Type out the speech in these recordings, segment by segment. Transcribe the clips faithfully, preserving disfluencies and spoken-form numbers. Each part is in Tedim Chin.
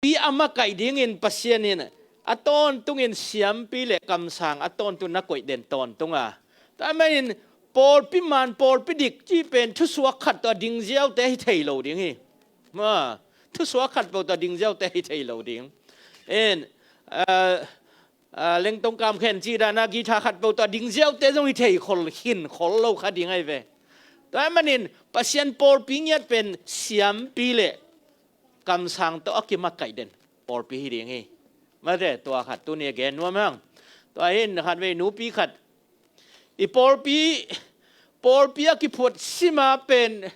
pawlpi a makaih dingin Pasian in a tawntungin siampi le kamsang a tawntung na koih den tawntung a. Tua ahih manin pawlpi man, pawlpi dik cih pen thusuak khat tawh a ding ziaute hi thei lo ding hi. Ma, thusuak khat peuh tawh a ding ziaute hi thei lo ding. En, ah, ah, Lengtong Kam Khen cih dan a guitar khat peuh tawh a ding ziaute zong hi thei khol, khin khol lo kha ding ahi ve. Tua ahih manin Pasian pawlpi ngiat pen siampi le kamsang tawh a kimakaih den pawlpi hi ding hi. Mate, tua khat tuni a gen nuam hang. Tua hi in khatvei nupi khat, i pawlpi, pawlpi a kiphuat sima pen,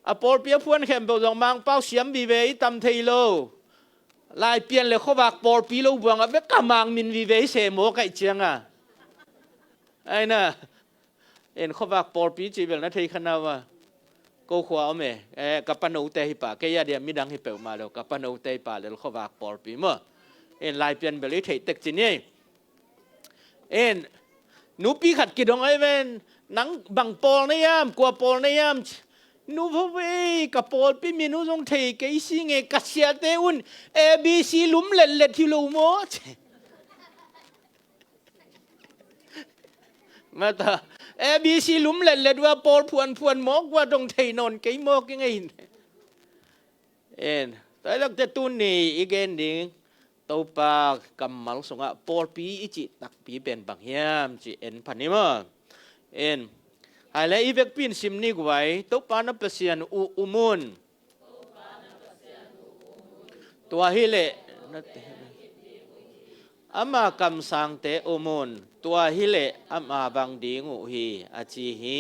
a pawlpi a phuan khempeuh zong Mangpau siam vive i tam thei lo. Laipian le khuavak pawlpi lo buang a vek a Mang min vive i se maw kaih ciang a. Aina, en khuavak pawlpi cih bel na thei kha na uh a. Ko khua om e, eh, ka panote hi pah, kei a dia midang hi peuhmah lo, ka panote hi pah lel khuavak pawlpi maw. En laipian bel i theih tek ci ni. En, nupi khat kidong ahi ven, nang bang pawl na hiam, kua pawl na hiam? Nu va vei, ka pawlpi min uh zong thei kei si nge, ka siate un A B C lum letlet hi lo maw? Mata, A B C lum letlet uh a pawl phuanphuan mawk uh a dong thei nawn kei mawk i ngei. En, tua hi lak teh tuni i gen ding Topa kammal sungah pawlpi i cih takpi pen bang hiam cih en pha ni maw. En, hai le i vekpi in sim ni guai, Topa na Pasian uh um un. Tua hi leh ama kamsangte um un, tua hi leh ama bang ding uh hi, a ci hi.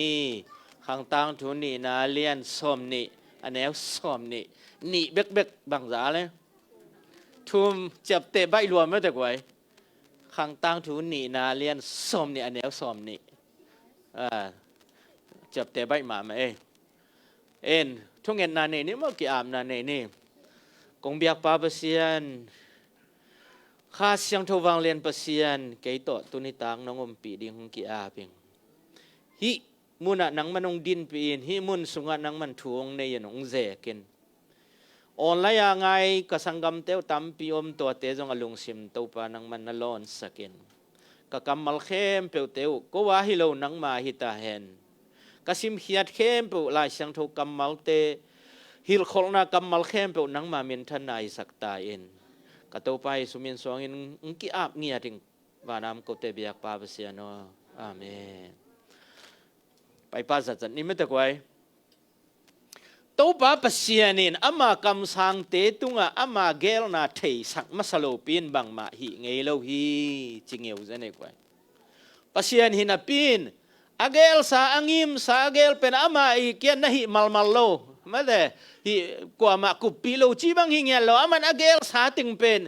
Khang Tangthu nihna lian sawm nih, a neu sawm nih, nih bekbek bang za le? Thum, ciapteh baih lua mete guai. Khang Tangthu nihna lian sawm nih, a neu sawm nih. Ah, ciapteh baih mahmah ei. En, thungetna nei ni maw, ki-apna nei ni. Kong biakpa Pasian, Kha Siangtho vanglian Pasian, kei tawh tuni tak nong ompih ding hong ki-ap ing. Hih munah nangman hong dinpih in, hih mun sungah nangman thu hong nei in, hong zek in. Online a ngai ka sanggamte uh tampi om, tuate zong a lungsim Topa nangman na lawnsak in. Ka kammal khempeuhte uh ko a hi lo nangma hi ta hen. Ka simkhiat khempeuh Lai Siangtho kammalte, hilhkholhna kammal khempeuh nangma minthanna hisak ta in. Ka Topa Jesu min suangin hong ki-ap ngiat ing, vanam kote biakpa Pasian aw. Amen. Paipa zatzat ni mete guai. Topa Pasian in ama kamsangte tungah ama geelna theisak masa lopi in bangmah hih ngei lo hi, ci ngeu zen ei guai. Pasian hi napi in a geelsa, a ngimsa, a geel pen ama i kian na hih malmal lo. Mate, hih kuamah kuppih lo ci bang hi ngiat lo, aman a geelsa ting pen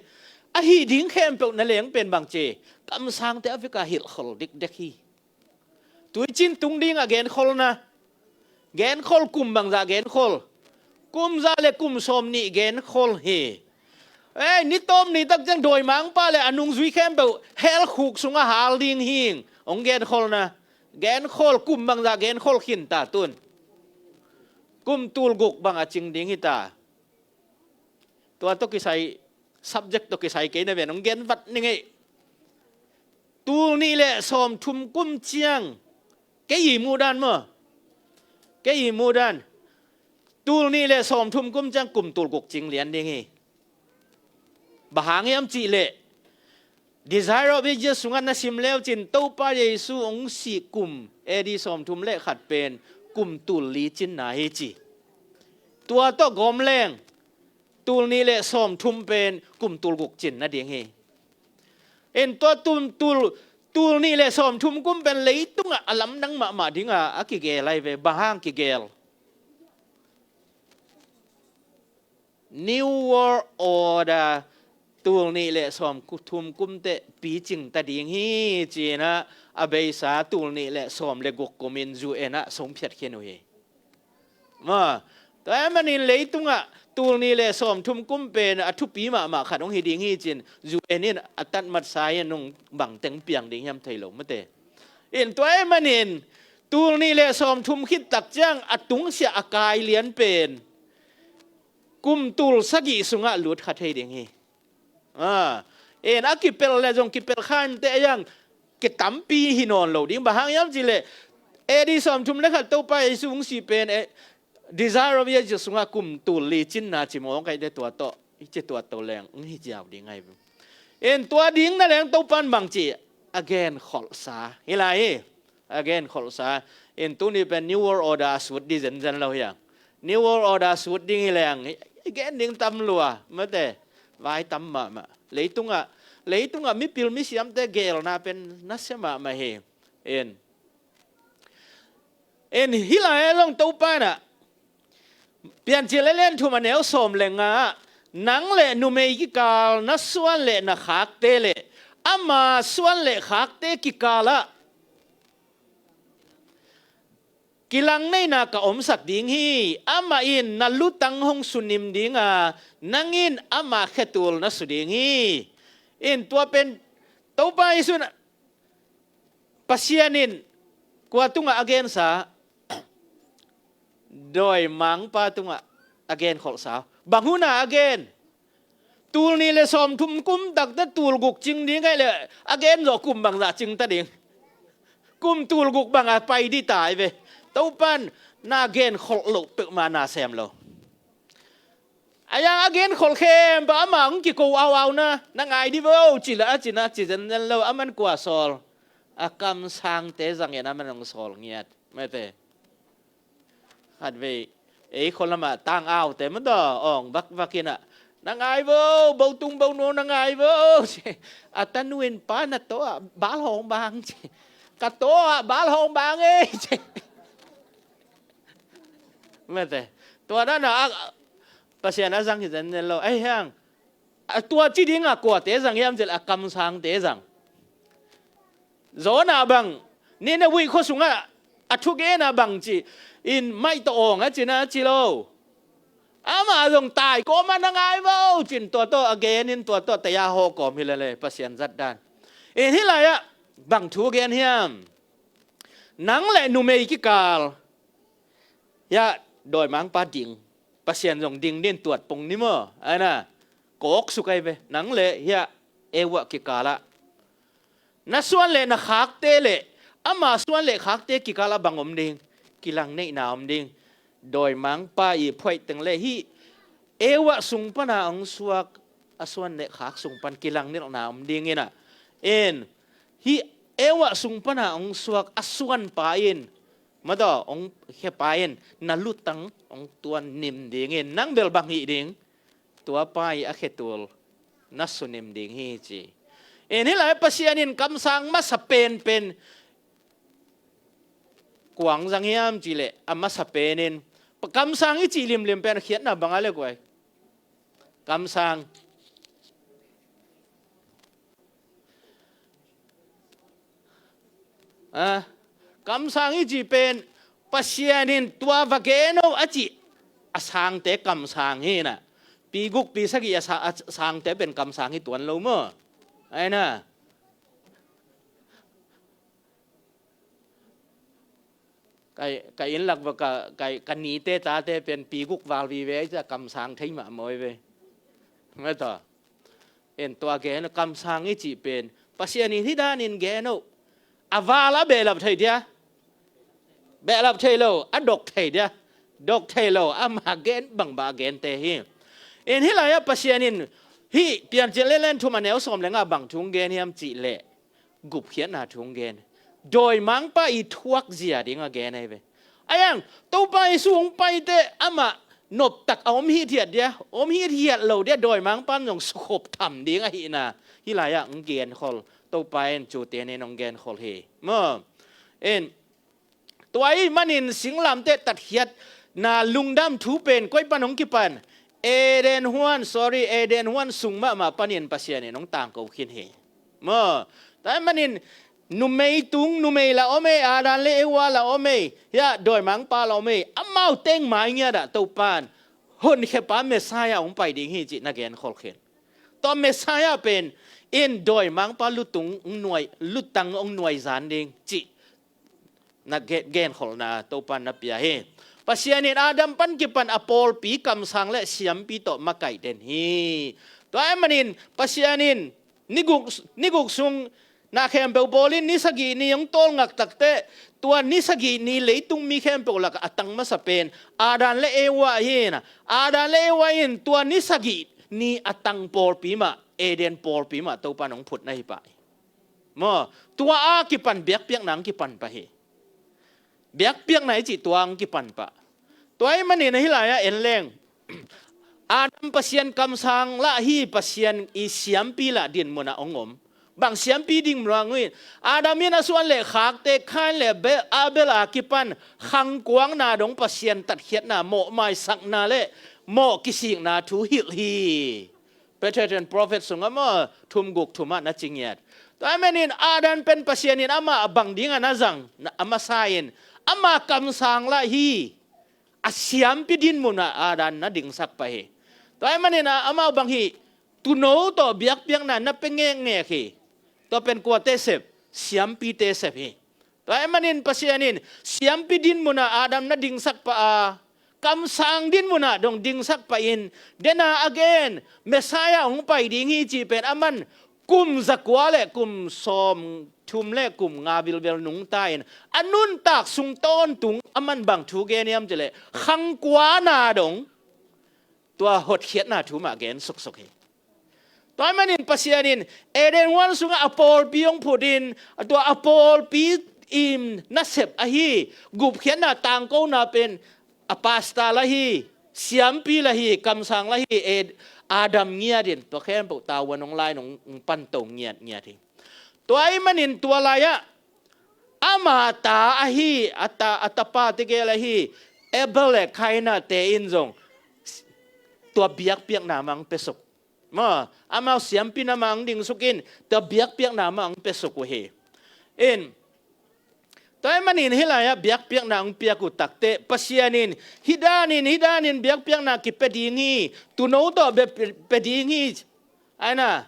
a hih ding khempeuh na leng pen bang ci, kamsangte a vekah hilhkhol dikdek hi. Tuicin tung dingah genkholna. Genkhol kum bangzah genkhol? Kum zah le kum sawm nih genkhol hi. Ei, ni tawm ni tak ciang dawimangpa le a nungzui khempeuh hell khuk sungah hal ding hing. Hong genkholna. Genkhol kum bangzah genkhol khin ta tun. Kum tul guk bang a cing ding hi ta. Tua tawh kisai, subject tawh kisai kei na ven, hong gen vat ning ei. Tul nih le sawm thum kum ciang, kei i muh dan maw? Kei i muh dan. Tul nih le sawm thum kum ciang kum tul guk cing lian ding hi. Bang hang hiam cih leh, Desire of Ages sungah na sim leu cin, Topa Jesu hong sih kum A D sawm thum le khat pen kum tul li cinna hi ci. Tua tawh gawm leng, tul nih le sawm thum pen kum tul guk cin nading hi. En tua tul, tul, tul nih le sawm thum kum pen leitungah a lamdang mahmah dinga a kigel ahi ve, bang hang kigel? New World Order tul nih le sawm thum kum teh picing ta ding hi, ci-in ah a beisa tul nih le sawm le guk kumin U N ah song phiat khin uh hi. Ma, tua ahih manin leitungah tul nih le sawm thum kum pen a thupi mahmah khat hong hi ding hi ci-in U N in a tatmatsa in hong bangteng piang ding hiam thei lo mate. In tua ahih manin tul nih le sawm thum khit tak ciang a tungsiah a kai lian pen kum tul sagih sungah lut kha thei ding hi. Ah, en a kipel le zong kipel kha inteh a, yang kitampi hi nawn lo ding. Bang hang hiam cih leh A D sawmthum le khat Topa Jesu hong sih pen, eh, Desire of Ages sungah kum tul li cinna ci mawk ahih teh tua tawh i ci tuat to leng hong hi ziau ding ahi. En tua ding na leng Topan bangci a genkholhsa hi lai hi. A genkholhsa. En tuni pen New World Order a sut ding zenzen lo hi a. New World Order a sut ding hi leng i gen ding tam lua, mate, vai tam mahmah. Leitungah, leitungah mipil misiamte gelna pen nasia mahmah hi. En En hih lai-ah zong Topa in ah, Piancil a lian thum a neu sawm le nga ah, nang le numei kikal, na suan le na khakte le ama suan le khakte kikal ah kilangneihna ka omsak ding hi. Amah in na lutang hong sunim ding a, nang in ama khetul na su ding hi. En tua pen Topa Jesu in ah, Pasian in kua tungah a gensa? Dawimangpa tungah a genkholhsa. Bang hun ah a gen? Tul nih le sawmthum kum tak teh tul guk cing ding ahih leh a gen zawh kum bangzah cing ta ding? Kum tul guk bang a pai ding ta hi ve. Topan na genkholh loh peuhmah na sem lo. A yang a genkholh khempeuh amah hong kiko auau na, na ngai dih vo ci leh a cina ci zenzen lo. Aman kua sawl? A kamsangte zangin aman hong sawl ngiat, mate. Khatvei ei khua lamah tang aute mataw awng vakvak in ah, na ngai vo, botung bonuau na ngai vo ci. A tanu in, pa, na taw ah bal hawng bang ci. Ka taw ah bal hawng bang ei ci. Mate. Tua dan a, a, Pasian a zang hi zenzen lo. Ahi hang, a tua ci ding a kuate zang hiam cih leh a kamsangte zang. Jonah bang, Nineveh khua sungah a thugen a bangci in, mai tawh awng a cina ci lo. Amah zong tai kawm a, na ngai vo cin tua tawh a gen in tua tawh taya haw kawm hi lele, Pasian zat dan. En hih lai-ah bang thu gen hiam? Nang le numei kikal hiah dawimangpa ding, Pasian zong ding din tuat pong ni maw? Aina kawk suk ahi ve. Nang le hiah Eva kikal ah, na suan le na khakte le ama suan le khakte kikal ah bang om ding? Kilangneihna om ding. Dawimangpa i phuaih teng le hih Eva sung pana hong suak a suan le khak sung pan kilangnelhna om ding in ah, en, hih Eva sung pana hong suak a suanpa in, mataw, hong khepa in na lutang hong tuan nim ding in, nang bel bang hih ding? Tuapa i a khetul na sunim ding hi ci. En hih lai Pasian in kamsang masa penpen kuang zang hiam cih leh a masa pen in, kamsang i cih limlim pen a khiatna bang a le guai? Kamsang. Ah, kamsang i cih pen Pasian in tua va gen o a cih a sangte kamsang hi na. Pi guk pi sagih a sa-, a sangte pen kamsang hi tuan lo maw? Aina. Kai, kai inn lak va ka, kai, ka nite tate pen pi guk val vive ai ca kamsang thei mahmah ve. Mata. En tua gen kamsang i cih pen Pasian in hih danin gen o. A val a behlap thei dia? Behlap thei lo, a dok thei dia? Dok thei lo, ama gen bangbang a gente hi. En hih lai-ah Pasian in hih Piancil a lian thum a neu sawm le nga bang thu hong gen hiam cih leh gupkhiatna thu hong gen. Dawimangpa i thuak zia ding a gen ahi ve. A yang, Topa Jesu hong pai teh amah noptak a om hithiat dia, om hithiat lo dia, dawimangpa in zong sukhop tham ding ahihna hih lai-ah hong genkhol, Topa in cute nin hong genkhol hi. Maw? En, tua ahih manin singlamteh tatkhiatna lungdam thu pen koi pan hong kipan? Eden huan, sorry, Eden huan sung mahmah panin Pasian in hong tangko khin hi. Maw? Tua ahih manin numei tung, numei la om ei, Adam le Eva la om ei, hiah dawimangpa la om ei, amau teng mai ngiat ah Topa in honkhiapa Messiah hong pai ding hi cih na genkhol khin. Tua Messiah pen in dawimangpa lutung hong nuai, lutang hong nuai zan ding cih na ge-, genkholhna Topa in na pia hi. Pasian in Adam pan kipan a pawlpi kamsang le siampi tawh makaih den hi. Tua ahih manin Pasian in ni guk, ni guk sung na khempeuh bawlin ni sagih ni hong tawlngak takteh, tua ni sagih ni leitung mi khempeuh lakah a tang masa pen Adam le Eva hi na. Adam le Eva in tua ni sagih ni a tang pawlpi mah, Eden pawlpi mah Topan hong phut na hi pah hi. Maw, tua a kipan biakpiakna hong kipan pah hi. Biakpiakna i cih tua hong kipan pah. Tua ahih manin ahi lai-ah en leng, Adam Pasian kamsang lah hi, Pasian i siampi lah dinmun ah hong om. Bang siampi dinmun ah hong om? Adam in a suan le khakte Kain le Be-, Abel a kipan khangkuangna dong Pasian tatkhiatna, mawh maisakna le mawh kisikna thu hilh hi. Patriarch and Prophet sungah maw, thum guk thum ah na ci ngiat. Tua ahih manin Adam pen Pasian in amah a bang dingah na zang, na, a masa in, amah kamsang lah hi, a siampi dinmun ah Adam na dingsak pah hi. Tua ahih manin a, amau bang hi, tuuno tawh biakpiakna na pia ngekngek hi. Tua pen kuate sep? Siampite sep hi. Tua ahih manin Pasian in siampi dinmun ah Adam na dingsak pah a, kamsang dinmun ah dong dingsak pah in, then a again, Messiah hong pai ding hi cih pen aman kum zakua le kum sawmthum le kum nga vilvel nungta in, a nuntak sung tawntung aman bang thu gen hiam cih leh, khangkuana dong tua hotkhiatna thu mah gen suksuk hi. Tua ahih manin Pasian in Eden huan sungah a pawlpi hong phut in, tua a pawlpi in nasep ahi, gupkhiatna tangkona pen a pastor lah hi, siampi lah hi, kamsang lah hi, Ed-, Adam ngiat in, tua khempeuh tavuan hong lai in hong, hong panto ngiatngiat hi. Tua ahih manin tua lai-ah ama ta ahi, a ta, a tapa tegel ahi Abel le Kaina te in zong tua biakpiakna mah hong piasuk. Maw, amau siampi na mah hong dingsuk in, tua biakpiakna mah hong piasuk uh hi. In, tua ahih manin hih lai-ah biakpiakna hong piak uh takteh, Pasian in, hih dan in, hih dan in biakpiakna kipia ding hi, tuuno tawh bia, pia ding hi. Aina,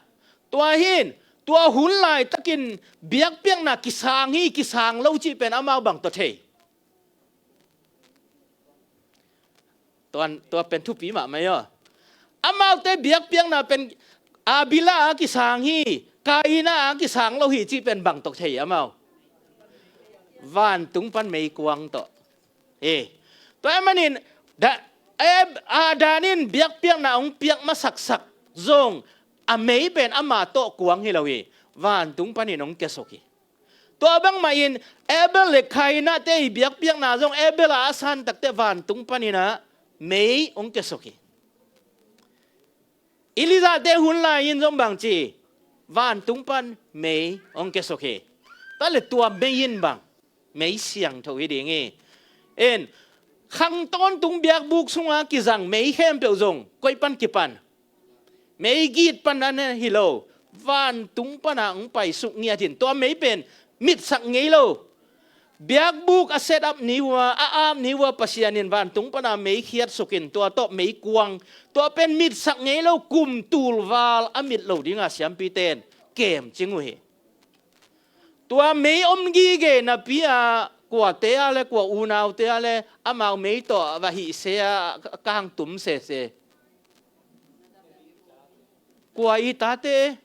tua hi in, tua hun laitakin biakpiakna kisang hi, kisang lo cih pen amau bang tawh thei? Tua, tua pen thupi mahmah hi aw. Amaute biakpiakna pen Abel a kisang hi, Kaina a kisang lo hi cih pen bang tawh thei amau? Vantung pan meikuang tawh. Hi. Tua ahih manin, da, Ab-, Adam in biakpiakna hong piak masaksak zong, a mei pen ama tawh kuang hi lo hi. Vantung panin hong kiasuk hi. Tua bangmah in Abel le Kaina te i biakpiakna zong Abel a a san takteh vantung panin ah mei hong kiasuk hi. Elijah te hun lai in zong bang ci, vantung pan mei hong kiasuk hi. Tua leh tua mei in bang, mei siangtho hi ding hi. In, khang tawntung biakbuk sunga kizang mei khempeuh zong koi pan kipan? Meigit pan a na hi lo, vantung pana hong paisuk ngiat in, tua mei pen mitsak ngei lo. Biakbuk a set up ni uh a, a ap ni uh a, Pasian in vantung pana mei khiatsuk in, tua tawh meikuang, tua pen mitsak ngei lo, kum tulval a mit lo dinga siampite in kemcing uh hi. Tua mei om gige napi a, kuate a le, kua unaute a le, amau mei tawh va hih se a, kangtum sese. Kua i tate?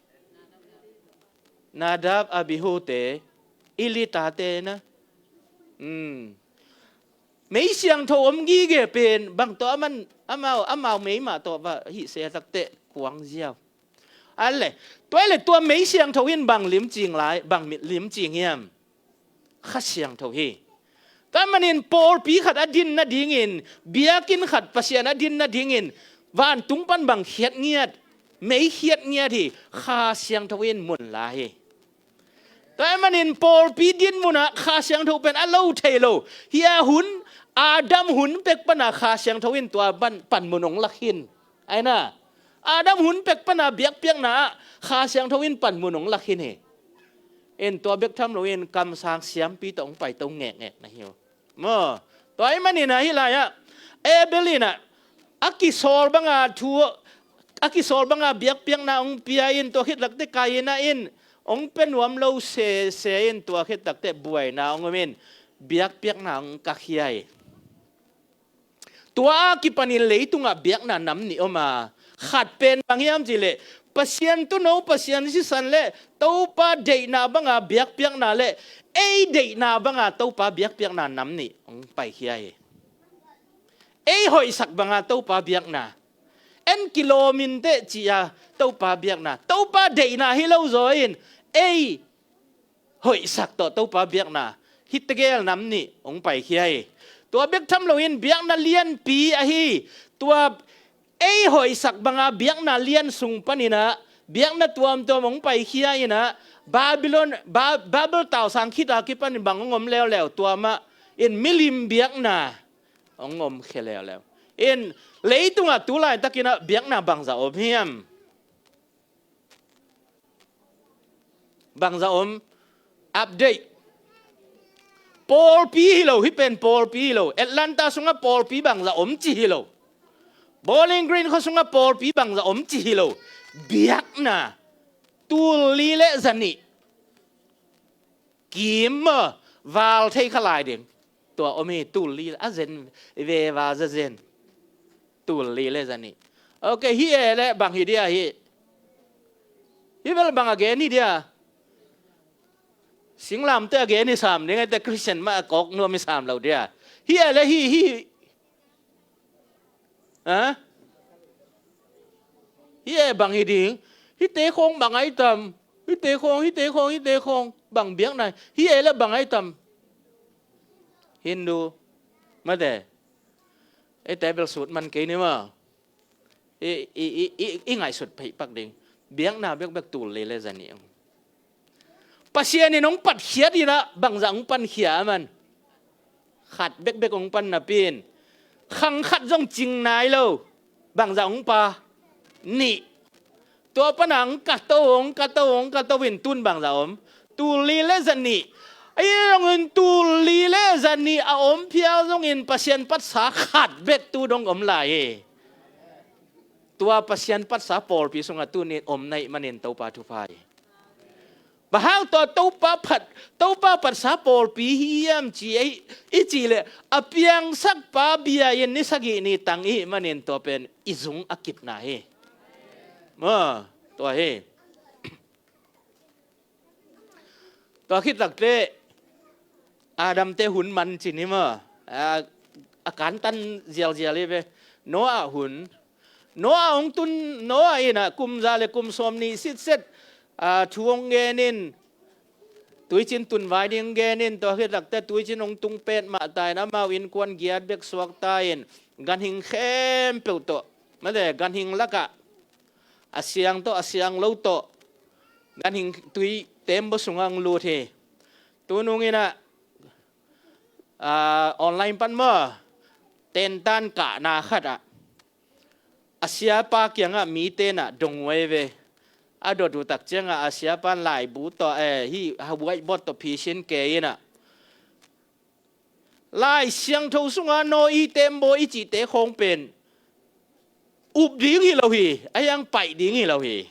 Nadab, Abihu te, Eli tate na. Hmm. Mei siangtho om gige pen, bang tawh aman, amau, amau mei mah tawh va hih se takteh kuang ziau. A le, tua le tua mei siangtho in bang limcing lai, bang mit limcing hiam? Kha Siangtho hi. Tua manin pawlpi khat a din nadingin, biakinn khat Pasian a din nadingin, vantung pan bang khiat ngiat, mei khiat ngiat hi, Kha Siangtho in mun la hi. Tua manin pawlpi din munah Kha Siangtho pen a lo thei lo. Hih a hun, Adam hun pek pana Kha Siangtho in tua pan, panmun hong lak hi. Aina, Adam hun pek pana biakpiakna ah Kha Siangtho in panmun hong lak hi. In tua bek tham loin kamsang siampi tawh hong paito ngekngek na hi uh. Maw, tua ahih manin ah hih lai-ah Abel in ah a kisawl banga thu, a kisawl banga biakpiakna hong pia in, tua khit takteh Kaina in hong pia nuam lo sese in, tua khit takteh buaina hong om in, biakpiakna hong kakhia hi. Tua a kipanin leitungah biakna nam nih om a, khat pen bang hiam cih leh Pasian tuuno, Pasian sisan le Topa deihna banga biakpiakna le ei deihna banga Topa biakpiakna nam nih hong paikhia hi. Ei hoihsak banga Topa biakna, en kilawm inteh ci-a Topa biakna, Topa deihna hi lo zaw in ei hoihsak tawh Topa biakna, hih tegel nam nih hong paikhia hi. Tua bek tham loin biakna lianpi ahi, tua ei hoihsak banga biakna lian sung paninah biakna tuamtuam hong paikhia inah Babylon, Ba-, Babel tausang khita kipanin bang hong om leuleu, tua mah in milim biakna hong om khia leuleu. In leitungah tu laitakinah biakna bangza om hiam? Bangza om? Update. Pawlpi hi lo, hih pen pawlpi hi lo. Atlanta sungah pawlpi bangza om ci hi lo. Bowling Green khua sungah pawlpi bangza om ci hi lo. Biakna tul li le zanih kim maw, val thei kha lai ding. Tua om hi, tul li a zen, veva za zen. Tul li le zanih. Ok, hih e le bang hi dia hih? Hih bel bang a gen hi dia? Singlamte a gen hi sam ding, ete Christian mah a kawk nuam hi sam lo dia. Hih e le hih, hih. Ha? Hih e bang hi ding? Hihte khawng bang ai tam? Hihte khawng, hihte khawng, hihte khawng bang biakna? Hih e le bang ai tam? Hindu. Mate. Ei te bel sut man kei ni maw. I, i, i, i, i ngaihsut phei pak ding. Biakna bekbek tul li le zanih. Pasian in hong patkhiat inah bangzah hong pankhia a man. Khat bekbek hong pan napi in khang khat zong cing nai lo. Bangzah hong pa? Nih. Tua pana hong kato, hong kato, hong kato in tun bangzah om? Tul li le zanih. Ahi zongin tul li le zanih a om phial zongin Pasian patsa khat bek tu dong om lai hi. Tua Pasian patsa pawlpi sungah tunin om na hih manin Topa thupha hi. Bang hang tawh Topa phat, Topa patsa pawlpi hiam ci, i, i cih leh a piangsakpa bia-in ni sagih ni tang i hih manin tua pen i zung a kipna hi. Maw, tua hi. Tua khit takteh Adamte hun man ci ni maw. A, a kantan zialzial hi ve. Noah hun. Noah hong tun, Noah inah kum za le kum sawm nih sitset, a, thu hong gen in, tuicin tun vai ding hong gen in, tua khit takteh tuicin hong tung pet mah ta in, amau innkuan giat bek suak ta in, ganhing khempeuh tawh, mate, ganhing lakah a siang tawh, a siang lo tawh, ganhing tui tembaw sungah hong lut hi. Tunung inah, a, online pan maw, tentan kahna khatah a siapa kiangah mite nah dong uh ei ve. A dot uh tak ciangah a siapa in laibu tawh, eh, hih whiteboard tawh phisin kei inah, Lai Siangtho sungah Noah tembaw i cihte khawng pen up ding hi lo hi, a hiang paih ding hi lo hi.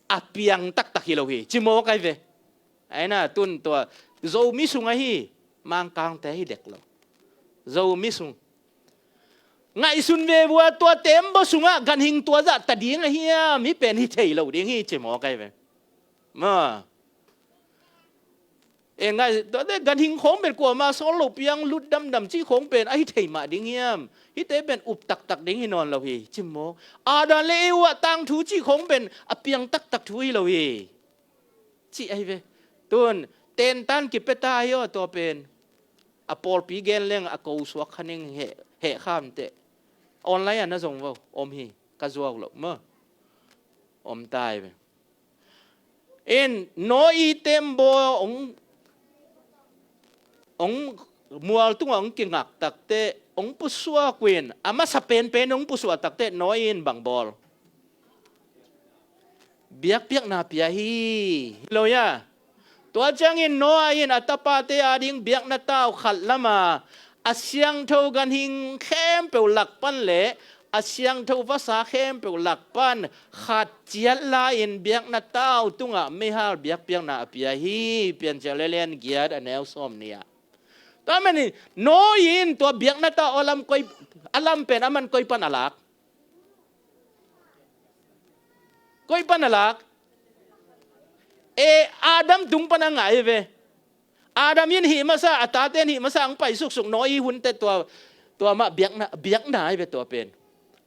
A piang taktak hi lo hi, ci mawk ai ve. Aina tun tua Zomi sung ahi, Mangkangte hi dek lo. Zomi sung. Ngaihsun ve vua, tua tembaw sungah ganhing tua zah ta ding a hiam, hih pen hi thei lo ding hi, ci mawk ai ve. Ma. E ngai, tuate ganhing khawng pen kuama sawl lo piang lut damdam cih khawng pen a hi thei mah ding hiam? Hihte pen up taktak ding hi nawn lo hi, ci mawk. Adam le Eva tangthu cih khawng pen a piang taktak thu hi lo hi, ci ahi ve. Tun, tentan kipia ta hi aw, tua pen. A pawlpi gen leng a ko suak kha ning heh, heh khamteh. Online ah na zong vo, om hi, ka zuau lo maw. Om ta hi ve. In, Noah tembaw hong, hong mual tungah hong kingak takteh, hong pusuak uh in, a masa penpen hong pusuak takteh, Noah in bang bawl? Biakpiakna pia hi, hi lo hia? Tua ciangin Noah in a tapate ading biakna tau khat lama, a siangtho ganhing khempeuh lak pan le a siangtho vasa khempeuh lak pan khat ciat la-in biakna tau tungah meihal biakpiakna a pia hi, Piancil a lian giat a neu sawm nih ah. Tua manin Noah in tua biakna tau a lam koi, a lam pen aman koi pan a lak? Koi pan a lak? E, Adam tung pan a ngah hi ve. Adam in hih masa, a tate in hih masa ang pai suksuk Noah hunte tua, tua mah biakna, biakna hi ve tua pen.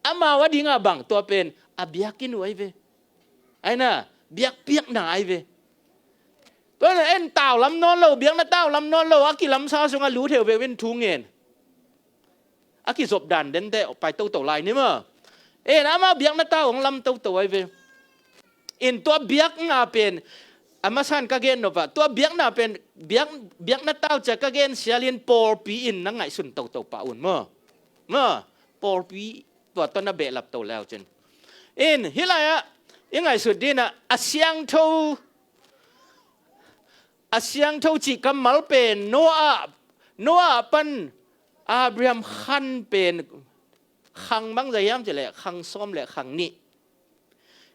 Amau a dingah bang tua pen a biakinn uh ahi ve. Aina, biakpiakna ahi ve. Tua na en tau lam nawn lo, biakna tau lam nawn lo, a kilamsa sungah lut heu ve in thu ngen. A kizop dan dente pai toto lai ni maw. En ama biakna tau hong lam toto ahi ve. In tua biakna pen, a masan ka gen nop ah, tua biakna pen, biak, biakna tau cia ka gen sialin pawlpi in na ngaihsun toto pah un maw. Maw, pawlpi tua tawh na behlap to leu cin. In, hih lai-ah i ngaihsut dinah a siangtho, a siangtho cih kammal pen Noah, Noah pan Abraham khan pen khang bangzah hiam cih leh khang sawm le khang nih.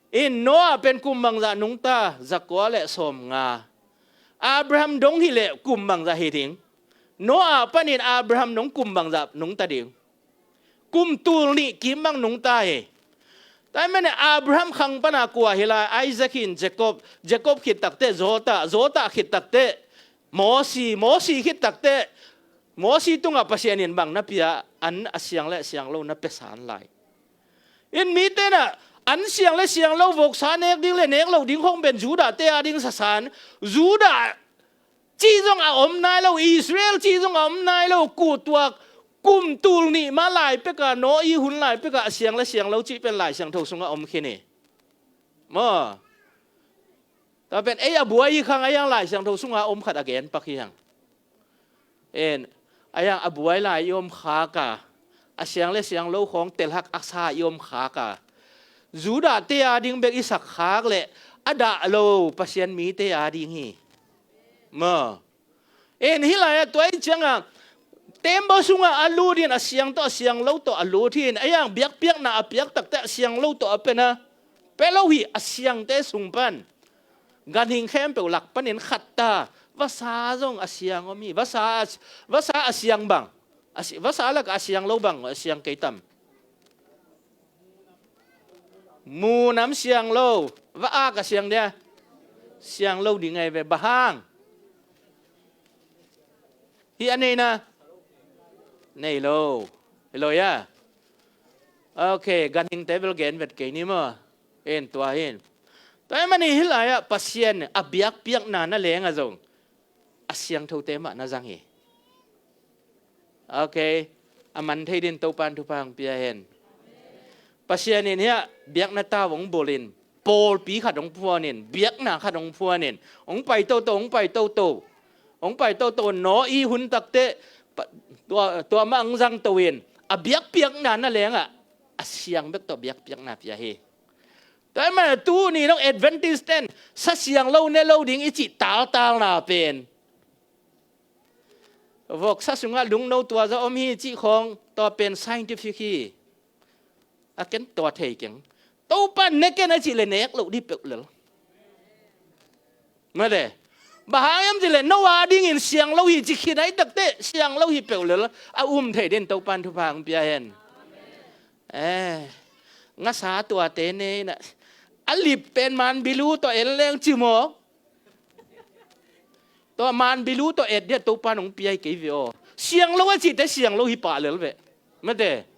In Noah pen kum bangzah nungta, zakua le sawmnga. Abraham dong hileh kum bangzah hi ding. Noah panin Abraham dong kum bangzah nungta ding. Kum tul nih kim bang nungta hi. Tua ahih manin Abraham khang pana kua hi lai, Isaac in Jacob, Jacob khit takteh Jota, Jota khit takteh Mosi, Mosi khit takteh Mosi tungah Pasian in bang na pia, an a siang le siang lo na pia san lai. In mite na an siang le siang lo voksa nek ding le nek lo ding khong pen Judah te a ding sasan, Judah cih zong a om nai lo, Israel cih zong a om nai lo, kuhtuak kum tul nih mah lai peka, Noah hun lai peka a siang le siang lo cih pen Lai Siangtho sungah om khin hi. Maw. Tua pen ei a buai hi khang a hiang Lai Siangtho sungah om khat a gen pak hi hang. En, a hiang a buai lai i om khak a, a siang le siang lo khawng telhak a sa i om khak a, Judah te a ding bek i sak khak leh a dah lo Pasian mite a ding hi. Maw. En, hih lai-ah tua i ciangah tembaw sungah a lut in a siang tawh a siang lo tawh a lut hi in, a hiang biakpiakna a piak takteh a siang lo tawh a pia na, pia lo hi. A siangte sung pan ganhing khempeuh lak panin khat ta, vasa zong a siang om hi. Vasa, vasa a siang bang, a si-, vasa lak a siang lo bang a siang kei tam? Mu nam siang lo, va-ak a siang dia, siang lo ding ahi ve. Bang hang? Hih a nei na, nei lo. Hi lo ia. Ok, ganhingte bel gen vet kei ni maw. En, tua hin. Tua ahih manin hih lai-ah Pasian a biakpiakna na leng a zong a siangthote mah na zang hi. Ok. A man thei din Topan thupha hong pia hen. Pasian in hiah biakna tau hong bulin, pawlpi khat hong phuanin, biakna khat hong phuanin, hong pai toto, hong pai toto, hong pai toto, Noah hun takteh, pa-, tua, tua mah hong zang to in, a biakpiakna na lengah a siang bek tawh biakpiakna pia hi. Tua ahih manin tuni dong Adventist ten sa siang lo ne lo ding i cih taltalna pen, voksa sungah lungno tua zaw om hi cih khawng, tua pen scientific hi. A ken tua thei keng. Topan ne ken a cih le nek loh dih peuh lel. Mate. Bang hang hiam cih le Noah dingin siang lo hi ci khin ahih takteh siang lo hi peuh lel. A um thei din Topan thupha hong pia hen. Eh, ngasa tuate nei na, a lip pen manbilu tawh en leng ci maw. Tua manbilu tawh et dia Topan hong pia hi kei ve aw. Siang lo a cihte siang lo hi pah lel ve. Mate.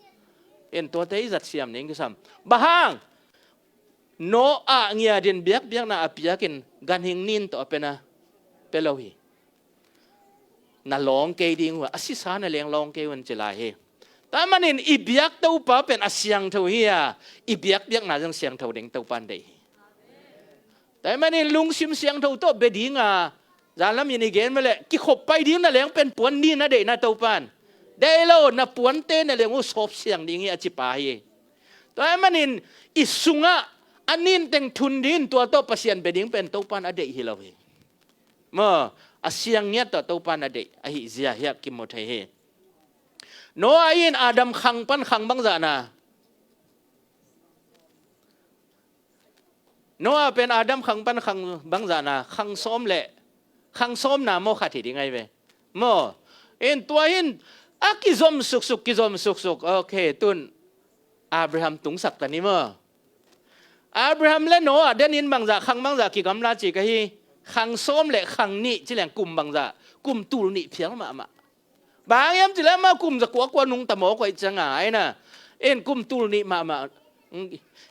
En, tuate i zat siam ning kisam. Bang hang? Noah ngiat in biakpiakna a piakin ganhing nin tawh a pia na, pia lo hi. Na lawng kei ding uh a, a sisa na leng lawng kei un ci lai hi. Tua ahih manin i biak Topa pen a siangtho hi a, i biakpiakna zong siangtho ding Topan deih hi. Tua ahih manin lungsim siangtho tawh bia ding a, zanlam in i gen mah leh kikhop pai ding na leng pen puan nin a deihna Topan. Deih lo, na puante na leng uh sawp siang ding hi a ci pa hi. Tua ahih manin i sungah a nin teng thun dingin tua tawh Pasian bia ding pen Topan a deih hi lo hi. Maw, a siang ngiat tawh Topan a deih ahih zia hiah kimu thei hi. Noah in Adam khang pan khang bangzah na. Noah pen Adam khang pan khang bangzah na, khang sawm le, khang sawmna maw khat hi ding ahi ve. Maw, In tua hin a kizom suksuk, kizom suksuk. Ok, tun Abraham tungsak ta ni maw. Abraham le Noah denin bangzah, khang bangzah kigamla ci ka hi. Khang sawm le khang nih ci leng kum bangzah, kum tul nih phial mahmah. Bang hang hiam ci leh amah kum za kua kua nungta mawk uh ahih ciangin a, in kum tul nih mahmah.